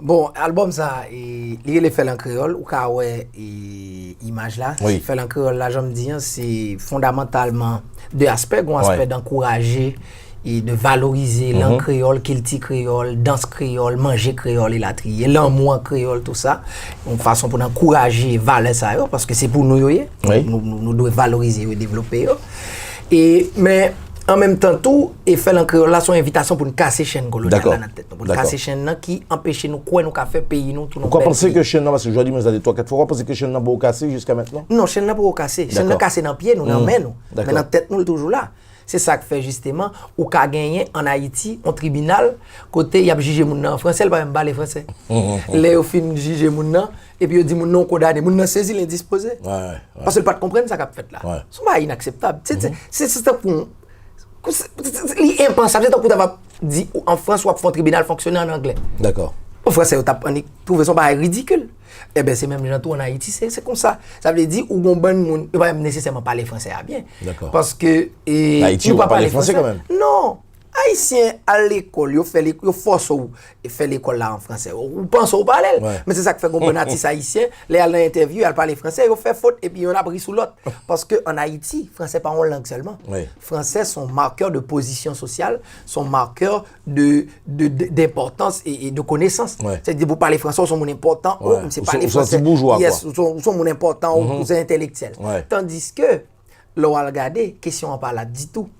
Bon, albòm sa, e, li rele Fè l an kreyòl, ou ka wè, e, imaj la. Fè l an kreyòl la, jan m di an, se fondamantalman de aspè. Gon aspè d ankouraje e de valorize lang kreyòl, kilti kreyòl, dans kreyòl, manje kreyòl, elatriye, lanmou an kreyòl, tou sa, yon fason pou n ankouraje valè sa yo, paske se pou nou yo ye. Nou, nou, nou dwe valorize yo, devlope yo. E, men, an menm tan tou, e fè l an kreyòl la, se yon envitasyon pou n kase chèn kolonyal la nan tèt nou, pou n kase chèn nan ki anpeche nou kwè nou ka fè peyi nou tou nan bèl peyi. Ou ka panse ke chèn nan, paske jodi mwen sa de twa kat fwa, ou ka panse ke chèn nan poko kase jiska mentnan? Non, chèn nan poko kase. Chèn nan kase nan pye nou, nan men nou. Men nan tèt nou, l toujou la. Se sa k fè jisteman ou ka genyen ann Ayiti yon tribinal kote y ap jije moun nan an fransè, l pa menm pale fransè. Lè yo fin jije moun nan, epi yo di moun nan w kondane, moun nan sezi, l endispoze. Paske l pa t konprann sa k ap fèt la. Se yon bagay inakseptab. Se, se, se, se tankou, se, se, se, li enpansab. Se tankou w ta va di ou, an Frans, w ap fè yon tribinal fonksyone ann anglè. Dakò. Bon, fransè yo t ap annik twouve se yon bagay ridikil. Enben, se menm jan tou ann Ayiti, se, se konsa. Sa vle di, ou gon bann moun, yo pa menm nesesèman pale fransè a byen. Paske, e, nou pa pale fransè. Non. Ayisyen al lekòl, yo fè lek-, yo fòse w fè lekòl la an fransè. Ou, ou panse w pale l. Men se sa k fè gon bann atis ayisyen, lè y al nan entèvyou, y al pale fransè, yo fè fot, epi yonn ap ri sou lòt. Paske ann Ayiti, fransè pa yon lang sèlman. Fransè se yon marqueur de position sociale, se yon marqueur de, de, de, d'importance et, et de connaissance. Sètadi, pou pale fransè, ou se yon moun enpòtan, ou, misye pale fransè. Yes, ou se, ou se yon moun enpòtan, ou, ou se entèlektyèl. Tandiske, lè w al gade, kesyon an pa la ditou.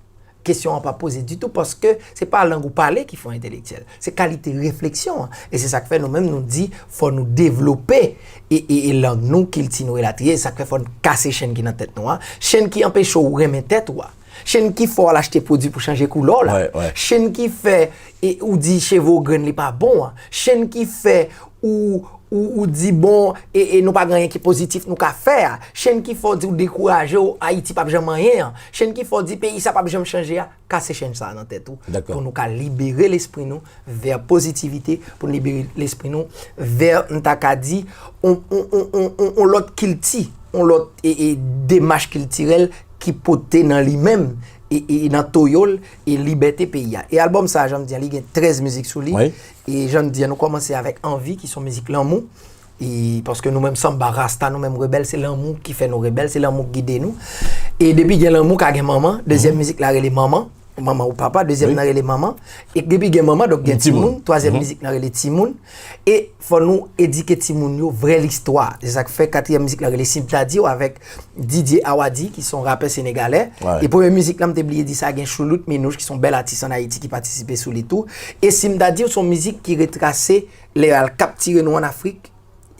Kesyon an pa poze ditou paske se pa lang ou pale ki fè w entèlektyèl. Se kalite refleksyon an. E se sa k fè nou menm nou di fò nou devlope e, e, e lang nou, kilti nou elatriye. E sa k fè fò n kase chèn ki nan tèt nou an. Chèn ki anpeche w renmen tèt ou a. Chèn ki fè w al achte pwodui pou chanje koulè w la. Chèn ki fè e, ou di cheve w grenn li pa bon an. Chèn ki fè ou, ou, ou di, bon, e, e nou pa gen anyen ki pozitif nou ka fè a. Chèn ki fè w di w dekouraje w, Ayiti p ap janm anyen an. Chèn ki fè w di peyi sa p ap janm chanje a. Kase chèn sa a nan tèt ou. Pou nou ka libere lespri nou vè pozitivite, pou n libere lespri nou vè, m ta ka di, on, on, on, on, on, on lòt kilti, on lòt e, e demach kiltirèl ki pote nan li menm e, e nan toyo l e libète peyi a. E albòm sa a, jan m di an, li gen trèz mizik sou li. E jan m di an, nou kòmanse avèk Anvi, ki se yon mizik lanmou. E paske nou menm sanba, rasta, nou menm rebèl, se lanmou ki fè nou rebèl, se lanmou k gide nou. E depi gen lanmou, ka gen manman. Dezyèm mizik la rele Manman, Manman ou Papa, dezyèm nan rele Manman. E depi gen manman, donk gen timoun. Twazyèm mizik nan rele Timoun. E fò nou edike timoun yo vrè listwa. Se sa k fè katriyèm mizik la rele Si m ta di w avèk Didier Awadi, ki se yon rapè senegalè. E premye mizik la, m te bliye di sa, gen Choulout Minouche, ki se yon bèl atis ann Ayiti, ki patisipe sou li tou. E Si m ta di w, se yon mizik ki retrase lè y al kaptire nou ann Afrik,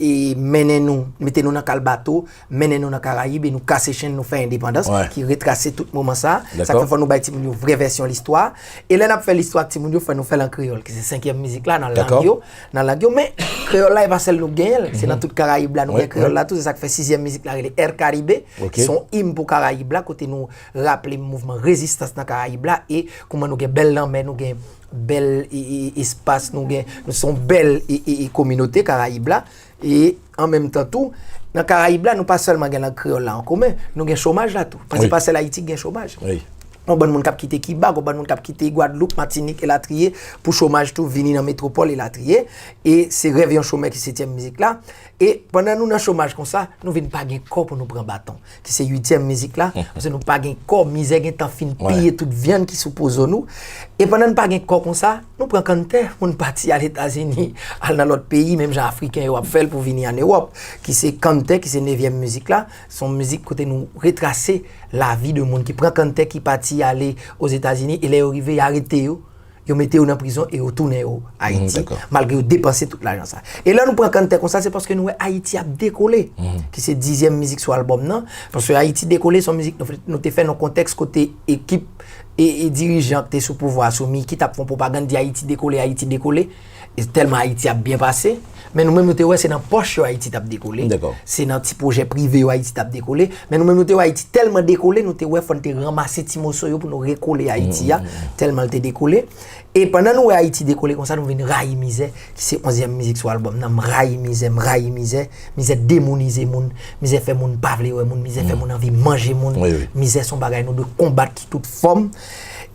e mennen nou, mete nou nan kal bato, mennen nou nan Karayib, e nou kase chenn, nou fè endepandans, ki retrase tout moman sa. Sa k fè fò nou bay timoun yo vrè vèsyon listwa. E lè n ap fè listwa ak timoun yo, fò nou fè l an kreyòl, ki se senkyèm mizik la, nan lang yo, nan lang yo. Men, kreyòl la, e pa sèl nou k genyen l, se nan tout Karayib la, nou gen kreyòl la tou. Se sa k fè sizyèm mizik la rele Air Caribe, ki se yon im pou Karayib la, kote nou raple mouvman rezistans nan Karayib la, e kouman nou gen bèl lanmè, nou gen bèl e, e, espas, nou gen, nou se yon bèl e, e, e kominote Karayib la. E an menm tan tou, nan Karayib la, nou pa sèlman gen lang kreyòl la an komen, nou gen chomaj la tou. Paske se pa sèl Ayiti ki gen chomaj. Gon bann moun k ap kite Kiba, gon bann moun k ap kite Gwadloup, Matinik, elatriye, pou chomaj tou vini nan metwopòl, elatriye. E se rèv yon chomè ki setyèm mizik la. E pandan nou nan chomaj konsa, nou vin pa gen kò pou nou pran baton, ki se uityèm mizik la, paske nou pa gen kò, mizè gentan fin piye tout vyann ki sou po zo nou. E pandan n pa gen kò konsa, nou pran kanntè pou n pati al Etazini, al nan lòt peyi, menm jan Afriken yo ap fè l pou vini ann Ewòp, ki se kanntè, ki se nevyèm mizik la. Se yon mizik kote nou retrase lavi de moun ki pran kanntè, ki pati ale Ozetazini, e lè yo rive, y arete yo. Yo mete yo nan prizon e yo tounen yo Ayiti, malgre yo depanse tout lajan sa. E lè nou pran kanntè konsa, se paske nou wè Ayiti ap dekole, ki se dizyèm mizik sou albòm nan. Paske Ayiti dekole, se yon mizik nou, nou te fè nan kontèks kote ekip e, e dirijan ki te sou pouvwa a, sou Miki, t ap fè yon pwopagann, di Ayiti dekole, Ayiti dekole. E tèlman Ayiti ap byen pase, men nou menm nou te wè se nan pòch yo Ayiti t ap dekole. Se nan ti pwojè prive yo Ayiti t ap dekole. Men nou menm nou te wè Ayiti tèlman dekole, nou te wè fò n te ranmase ti moso yo pou nou rekole Ayiti a, tèlman l te dekole. E pandan nou wè Ayiti dekole konsa, nou vin rayi mizè, ki se onzyèm mizik sou albòm nan. M rayi mizè, m rayi mizè. Mizè demounize moun, mizè fè moun pa vle wè moun, mizè fè moun anvi manje moun. Mizè se yon bagay nou dwe konbat sou tout fòm.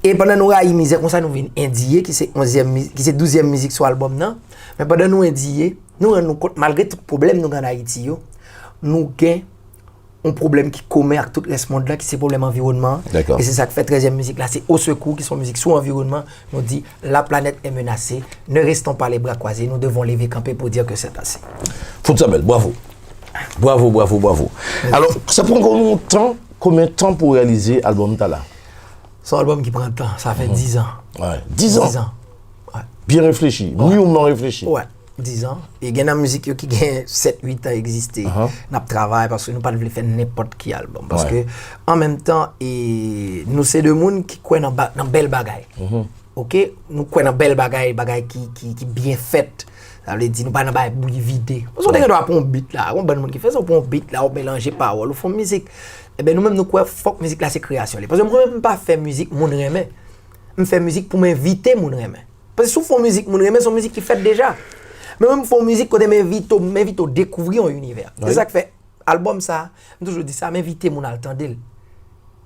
E pandan nou rayi mizè konsa, nou vin endiye, ki se onzyèm mi-, ki se douzyèm mizik sou albòm nan. Men pandan nou endiye, nou rann nou kont, malgre tout pwoblèm nou gen ann Ayiti yo, nou gen yon pwoblèm ki komen ak tout rès mond lan, ki se pwoblèm anviwònman an. Dakò. E se sa k fè trèzyèm mizik la, se Au secours, ki se yon mizik sou anviwònman. Nou di, la planète est menacée, ne restons pas les bras croisés, nous devons lever camper pour dire que c'est assez. Fout sa bèl, bravo. Bravo, bravo, bravo. Alò, sa pran konbyen tan, konbyen tan pou reyalize albòm tala? Se yon albòm ki pran tan, sa fè dizan. Wè, dizan. Dizan. Wè. Byen reflechi, miman reflechi. Wè, dizan. E gen nan mizik yo ki gen sèt uit an egziste. N ap travay paske nou pa t vle fè nenpòt ki albòm. Paske, an menm tan, e, nou se de moun ki kwè nan, ba- nan bèl bagay. Oke? Nou kwè nan bèl bagay, bagay ki, ki, ki byen fèt. Sa vle di, nou pa nan bagay bouyi vide. Paske w te gen dwa pran yon beat la, yon bann moun ki fè sa, w pran yon beat la, w melanje pawòl, ou fè yon mizik. Ebyen, nou menm, nou kwè fòk mizik la se kreyasyon li. Paske mwen menm, m pa fè mizik moun renmen. M fè mizik pou m envite moun renmen. Paske si w fè yon mizik moun renmen, se yon mizik ki fèt deja. Men mwen, m fè yon mizik kote m envite w, m envite w dekouvri yon inivè. Se sa k fè, albòm sa, m toujou di sa, m envite moun al tande l.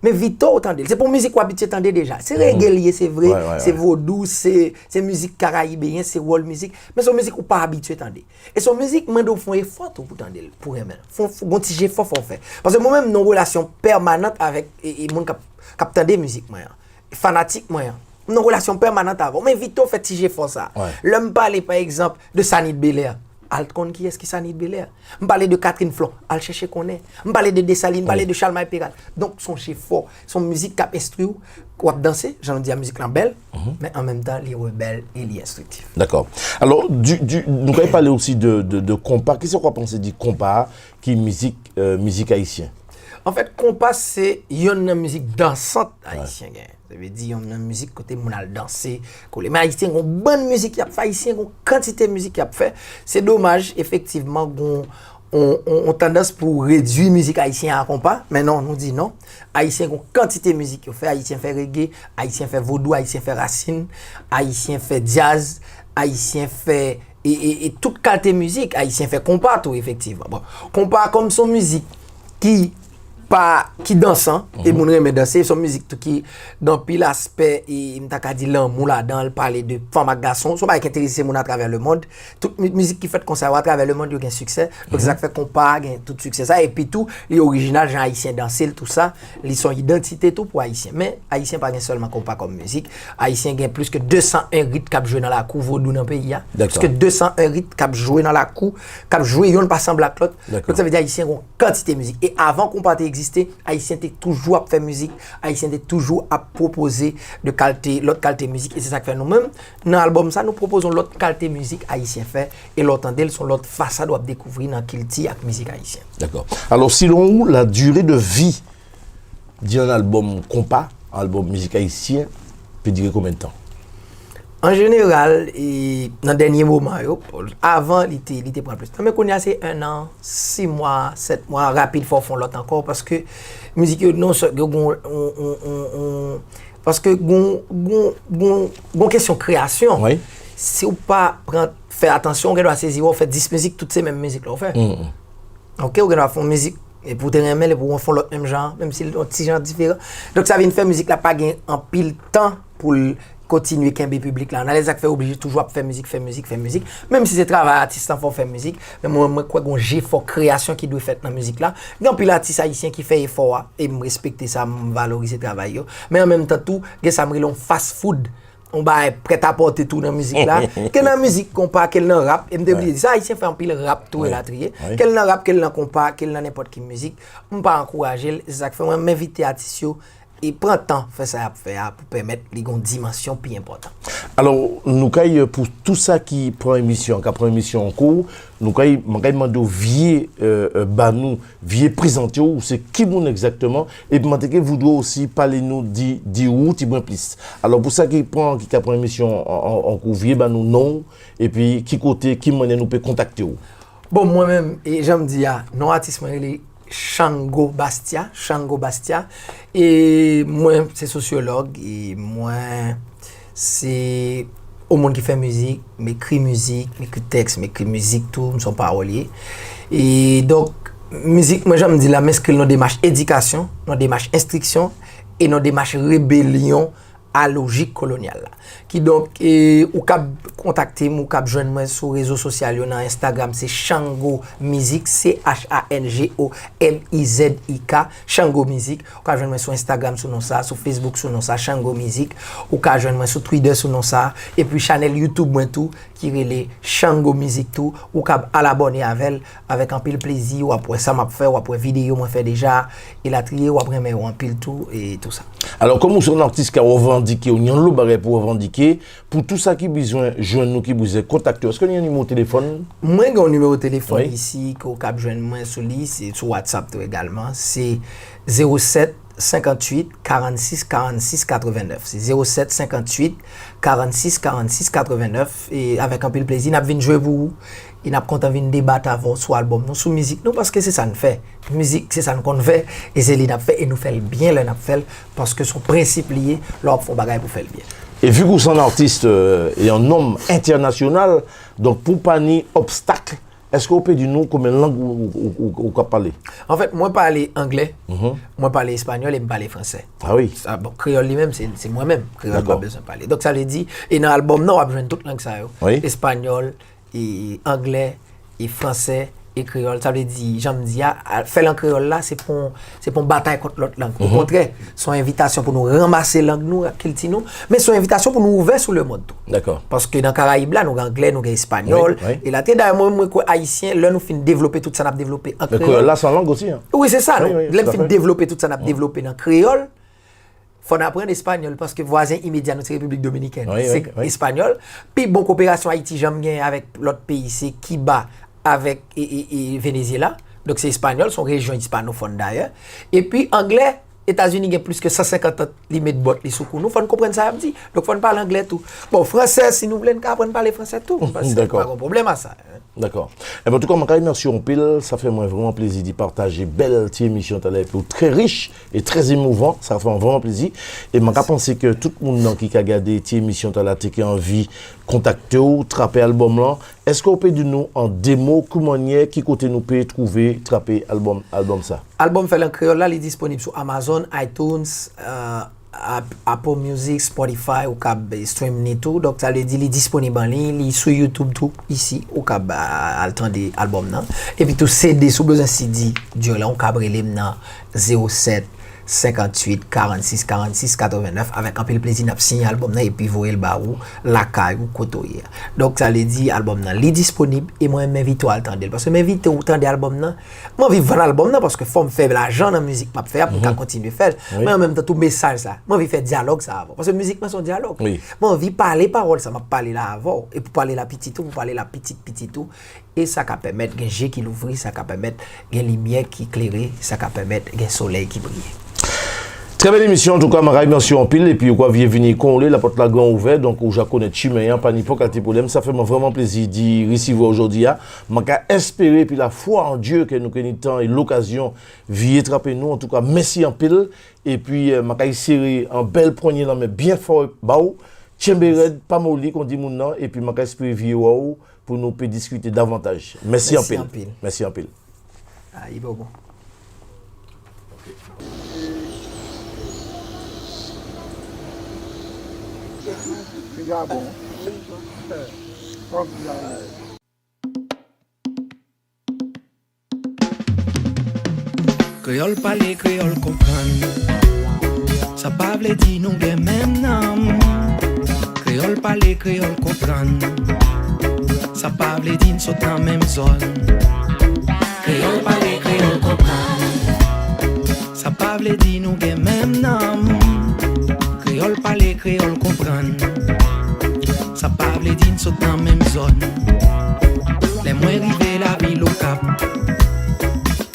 M envite w tande l. Se pa yon mizik w abitye tande deja. Se reggae l ye, se vre, se vodou, se, se mizik karayibeyen, se world music. Men se yon mizik ou pa abitye tande. E se yon mizik, m mande w fè yon efò tou pou tande l, pou renmen l. Fè yon, fè yon ti jefò fò w fè. Paske mwen menm, m nan yon relasyon pèmanant avèk e, e moun k ap, k ap tande mizik mwen an. Fanatik mwen an. M nan yon relasyon pèmanant avè w. M envite w fè ti jefò sa. Lè m pale, pa egzanp, de Sanid Belair, al konn kiyès ki Sanid Belair. M pale de Catherine Flon, al chèche konnen. M pale de Desalin, m pale de Chalmay Peral. Donk, se yon jefò. Se yon mizik k ap enstwi w, w ap danse, jan nou di a, mizik lan bèl, men an menm tan, li rebèl e li enstriktif. Dakò. Alò, di, di, nou kay pale osi de, de, de konpa. Kisa w ka panse di konpa a, ki mizik, euh, mizik ayisyen? Anfèt, konpa se yonn nan mizik dansant ayisyen gen. Sa vle di yonn nan mizik kote moun al danse, kole. Men ayisyen gen yon bann mizik y ap fè, ayisyen gen yon kantite mizik y ap fè. Se domaj, efektivman, gen yon, yon, yon, yon tandans pou redui mizik ayisyen a konpa. Men non, nou di non. Ayisyen gen yon kantite mizik yo fè. Ayisyen fè rege, ayisyen fè vodou, ayisyen fè rasin, ayisyen fè djaz, ayisyen fè e, e, e tout kalte mizik. Ayisyen fè konpa tou, efektivman. Bon, konpa kòm se yon mizik ki pa, ki dansan, e moun renmen danse, se yon mizik tou ki gen anpil aspè, e, m ta ka di lanmou ladan l, pale de fanm ak gason. Se yon bagay ki enterese moun atravè lemond. Tout mi- mizik ki fèt konsa yo atravè lemond, yo gen siksè. Donk, se sa k fè konpa a gen tout siksè sa. Epi tou, li orijinal, jan ayisyen danse l, tou sa. Li se yon idantite tou pou ayisyen. Men, ayisyen pa gen sèlman konpa kòm mizik. Ayisyen gen plis ke de san en rit k ap jwe nan lakou vodou nan peyi a. Plis ke de san en rit k ap jwe nan lakou, k ap jwe yonn pa sanble ak lòt. Donk, sa vle di ayisyen gen yon kantite mizik. E avan konpa te egziste, ayisyen te toujou ap fè mizik, ayisyen te toujou ap pwopoze de kalte, lòt kalte mizik. E se sa k fè nou menm, nan albòm sa, nou pwopoze yon lòt kalte mizik ayisyen fè. E lè w tande l, se yon lòt fasad w ap dekouvri nan kilti ak mizik ayisyen. Dakò. Alò, selon ou, la durée de vie di yon albòm konpa, albòm mizik ayisyen, pe dire konbyen de tan? An jeneral, e, nan dènye moman yo, avan li te, li te pran plis tan. Men kounye a se en an, sis mwa, sèt mwa, rapid fò w fè yon lòt ankò, paske mizik yo non sèl yo gon, on, on, on, on, paske gon, gon, gon, gon kesyon kreyasyon. Si w pa pran, fè atansyon, ou gen dwa sezi wè w fè dis mizik, tout se menm mizik la w fè. Oke, ou gen dwa fè yon mizik, epi w te renmen l, epi w fè yon lòt menm jan, menm si l yon ti jan diferan. Donk, sa vin fè mizik la pa gen anpil tan pou l kontinye kenbe piblik la. Nan lè sa k fè oblije toujou ap fè mizik, fè mizik, fè mizik. Menm si se travay atis lan fè w fè mizik, men mwen, mwen kwè gen yon jefò kreyasyon ki dwe fèt nan mizik la. Gen anpil atis ayisyen ki fè efò a, e m respekte sa, m valorize travay yo. Men an menm tan tou, gen sa m rele yon fast food. Yon bagay prèt a pòte tou nan mizik la. Ke nan mizik konpa, ke l nan rap. E m te bliye di sa, ayisyen fè anpil rap tou elatriye. Ke l nan rap, ke l nan konpa, ke l nan nenpòt ki mizik. M pa ankouraje l. Se sa k fè mwen, m envite atis yo e pran tan fè sa y ap fè a pou pèmèt li gen yon dimansyon pi enpòtan. Alò, nou kay, pou tou sa ki pran emisyon an, k ap pran emisyon an kou, nou kay, mwen kay mande w vye, euh, euh, ba nou, vye prezante w, ou se ki moun egzakteman, epi mwen te ke voudre w osi pale nou di, di ou tibwen plis. Alò, pou sa ki pran, ki ka pran emisyon an, an, an kou, vye ba nou non w, epi ki kote, ki mannyè nou pe kontakte w. Bon, mwen menm, e jan m di a, non atis mwen rele Shango Bastia, Shango Bastia. E mwen, se sosyològ, e mwen, se yon moun ki fè mizik, m ekri mizik, m ekri tèks, m ekri mizik tou, m se yon pawòlye. E donk, mizik mwen, jan m di la, m enskri l nan demach edikasyon, nan demach enstriksyon, e nan demach rebelyon a lojik kolonyal la. Kidonk, e, ou kab kontakte m, ou kab jwenn mwen sou rezo sosyal yo, nan Instagram, se Chango Mizik, C H A N G O M I Z I K, Chango Mizik. Ou ka jwenn mwen sou Instagram sou non sa, sou Facebook sou non sa, Chango Mizik. Ou ka jwenn mwen sou Twitter sou non sa, epi chanèl YouTube mwen tou, ki rele Chango Mizik tou. Ou kab al abòne avè l, avèk anpil plezi, w ap wè sa m ap fè, w ap wè videyo mwen fè deja, elatriye, w ap renmen yo anpil tou, e tou sa. Alò, kòm ou se yon atis k ap revandike, ou gen yon lo bagay pou revandike, pou tou sa ki bezwen jwenn nou, ki bezwen kontakte w, èske w gen yon nimewo telefòn? Mwen gen yon nimewo telefòn isi, ke w kab jwenn mwen sou li, se sou WhatsApp tou egalman, se zewo sèt senkanntuit karannsis karannsis katrevennnèf. Se zewo sèt senkanntuit karannsis karannsis katrevennnèf. E avèk anpil plezi, n ap vin jwe pou ou. E n ap kontan vin debat avè w sou albòm nou, sou mizik nou, paske se sa n fè. Mizik, se sa n konn fè, e se li n ap fè, e nou fè l byen lè n ap fè l, paske se yon prensip li ye, lè w ap fè yon bagay pou fè l byen. E vi ke w se yon atis, euh, e yon nonm entènasyonal, donk pou pa ni obstak, èske w pe di nou konbyen lang ou, ou, ou, ou ka pale? Anfèt, mwen pale anglè, mwen pale espanyòl e m pale fransè. Ah wi. Sa, bon, kreyòl li menm, se, se mwen menm. Kreyòl pa bezwen pale. Donk, sa vle di, e nan albòm nan, w ap jwenn tout lang sa yo. Wi. Espanyòl, e anglè, e fransè, e kreyòl. Sa vle di, jan m di a, a, fè l an kreyòl la, se pa yon, se pa yon batay kont lòt lang. Okontrè, se yon envitasyon pou nou ranmase lang nou ak kilti nou, men se yon envitasyon pou nou ouvè sou lemonn tou. Dakò. Paske nan Karayib la, nou gen anglè, nou gen espanyòl, elatriye. Dayè, mwen, mwen kwè Ayisyen, lè nou fin devlope tout sa n ap devlope an kreyòl. Men kreyòl la se yon lang osi, en. Wi, se sa, non. Wi, wi, lè n fin devlope tout sa n ap devlope nan kreyòl, fò n aprann espanyòl, paske vwazen imedya nou se Repiblik Dominikèn. Wi, wi, wi. Se espanyòl. Pi bon koperasyon Ayiti janm gen avèk lòt peyi, se Kiba avèk, e, e, e, Venezyela. Donk, se espanyòl, se yon rejyon ispanofòn dayè. Epi, anglè, Etazini gen plis ke san senkant an li met bòt li sou kou nou. Fò n konprann sa y ap di. Donk, fò n pale anglè tou. Bon, fransè, si nou vle, n ka aprann pale fransè tou. Paske pa gen pwoblèm a sa. Dakò. Enben, antouka, mwen ka remèsye w anpil. Sa fè mwen vrèman plezi di pataje bèl ti emisyon talè epi w trè rich e trè emouvan. Sa fè mwen vrèman plezi. E mwen ka panse ke tout moun nan ki ka gade ti emisyon talè te ka anvi kontakte w, trape albòm lan. Èske w pe di nou an de mo ki mannyè, ki kote nou pe twouve, trape albòm, albòm sa? Albòm Fè l an Kreyòl la, li disponib sou Amazon, iTunes, euh, App-, Apple Music, Spotify, ou kab, eh, stream ni tou. Donk, sa vle di li disponib an liy, li sou YouTube tou, isi, ou kab, ah, al tande albòm nan. Epi tou, C D, si w bezwen C D, di w la, ou kab rele m nan zewo sèt, senkanntuit, karannsis, karannsis, katrevennnèf. Avèk anpil plezi, n ap siyen albòm nan epi voye l ba ou, lakay ou, kote w ye a. Donk, sa vle di, albòm nan, li disponib, e mwen, m envite w al tande l. Paske m envite w tande albòm nan, m anvi vann albòm nan, paske fò m fè lajan nan mizik m ap fè a pou m ka kontinye fè l. Men an menm tan tou, mesaj sa, m anvi fè dyalòg sa avè w. Paske mizik mwen se yon dyalòg. Wi. M anvi pale pawòl sa m ap pale la avè w. E pou pale la pitit ou, pou pale la pitit pitit ou. E sa ka pèmèt gen je ki louvri, sa ka pèmèt gen limyè ki klere, sa ka pèmèt gen solèy ki briye. Trè bèl emisyon, antouka, mwen ka remèsye w anpil, epi ou ka vye vini kon w le, lapòt la gran ouvè, donk ou ja konèt chimen an, pa nenpòt kalite pwoblèm. Sa fè mwen vrèman plezi di risivwa w jodi a. Mwen ka espere, epi la fwa an Dye, ke nou ken ni tan e lokazyon vye trape nou. Antouka, mèsi anpil, epi, eh, mwen ka sere yon bèl pwennye nan men byen fò ba w. Tchenbe rèd, pa moli, kon di moun nan, epi mwen ka espere vye wè w pou nou pe diskite davantaj. Mèsi anpil. Mèsi anpil. Mèsi anpil. Ayibobo. Deja bon. Bon, deja bon. Kreyòl pale, kreyòl konprann. Sa pa vle di nou gen menm nanm. Kreyòl pale, kreyòl konprann. Sa pa vle di n sot nan menm zòn. Kreyòl pale, kreyòl konprann. Sa pa vle di nou gen menm nanm. Kreyòl pale, kreyòl konprann. Sa pa vle di n sot nan menm zòn. Lè mwen rive lavil Okap,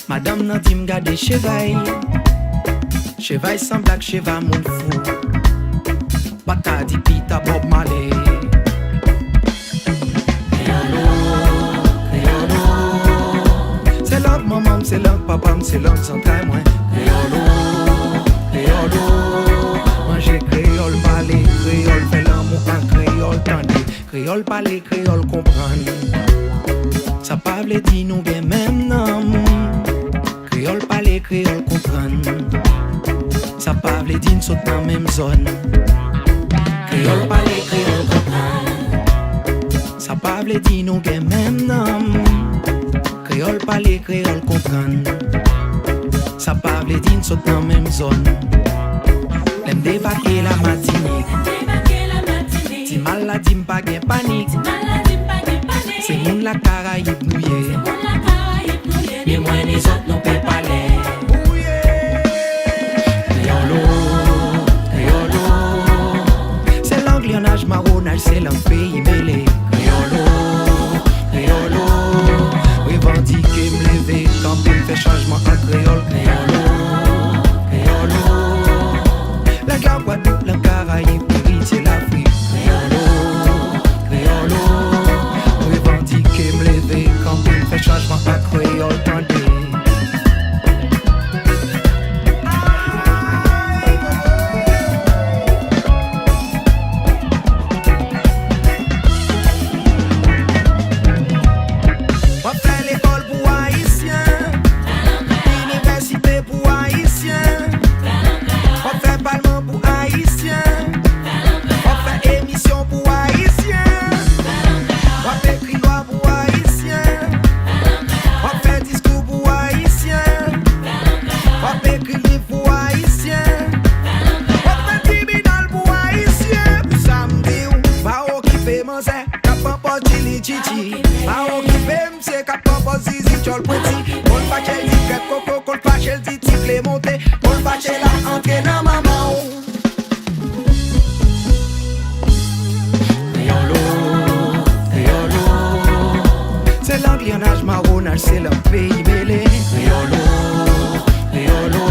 madanm nan di m gade chevay. Chevay sanble ak cheva moun fou. Bata di pita Bob Marley. Kreyòl o, kreyòl o. Se lang manman m, se lang papa m, se lang zantray mwen. Kreyòl o, kreyòl o. Manje kreyòl, pale kreyòl, fè lanmou an kreyòl, tande. Kreyòl pale, kreyòl konprann. Sa pa vle di nou gen menm nanm. Kreyòl pale, kreyòl konprann. Sa pa vle di n sot nan menm zòn. Kreyòl pale, kreyòl konprann. Sa pa vle di nou gen menm nanm. Kreyòl pale, kreyòl konprann. Sa pa vle di n sot nan menm zòn. Lè m debake la Matinik, ti mal la di m pa gen panik. Se moun Lakarayib nou ye. Ni mwen ni zòt nou pe pale. Kreyòlo, kreyòlo. Se lang lyannaj, mawonaj, se lang peyi mele. Kreyòlo, kreyòlo. Revandike, m leve, kanpe, m fè chanjman an kreyòl. Kreyòlo, kreyòlo. Lang Lagwadloup, lang Karayib, eritye Lafrik. Kreyòlo, kreyòlo. Revandike, m leve, kanpe, m fè chanjman an kreyòl, tande. W ap fè lekòl pou Ayisyen, inivèsite pou Ayisyen, w ap fè palman pou Ayisyen, w ap fè emisyon pou Ayisyen, w ap ekri lwa pou Ayisyen, w ap fè diskou pou Ayisyen, w ap ekri liv pou Ayisyen, w ap fè tribinal pou Ayisyen. Pou sa m di w, pa okipe manzè k ap pran pòz Chili Chichi. Pa okipe misye k ap pran pòz Zizi Tchòl Pwenti. Kon l fache l di krèk koko, kon l fache l di ti kle monte, kon l fache l al antre nan manman w. Kreyòlo, kreyòlo. Se lang lyannaj, mawonaj, se lang peyi mele. Kreyòlo, kreyòlo.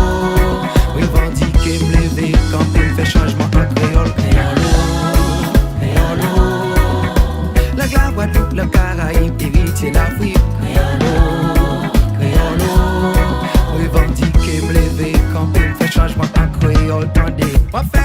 Revandike, m leve, kanpe, m fè chanjman an kreyòl. Kreyòlo, kreyòlo. Lang Lagwadloup, lang Karayib, eritye Lafrik. Kreyòlo, kreyòlo. Revandike, m leve, kanpe, m fè chanjman an kreyòl, tande. W ap fè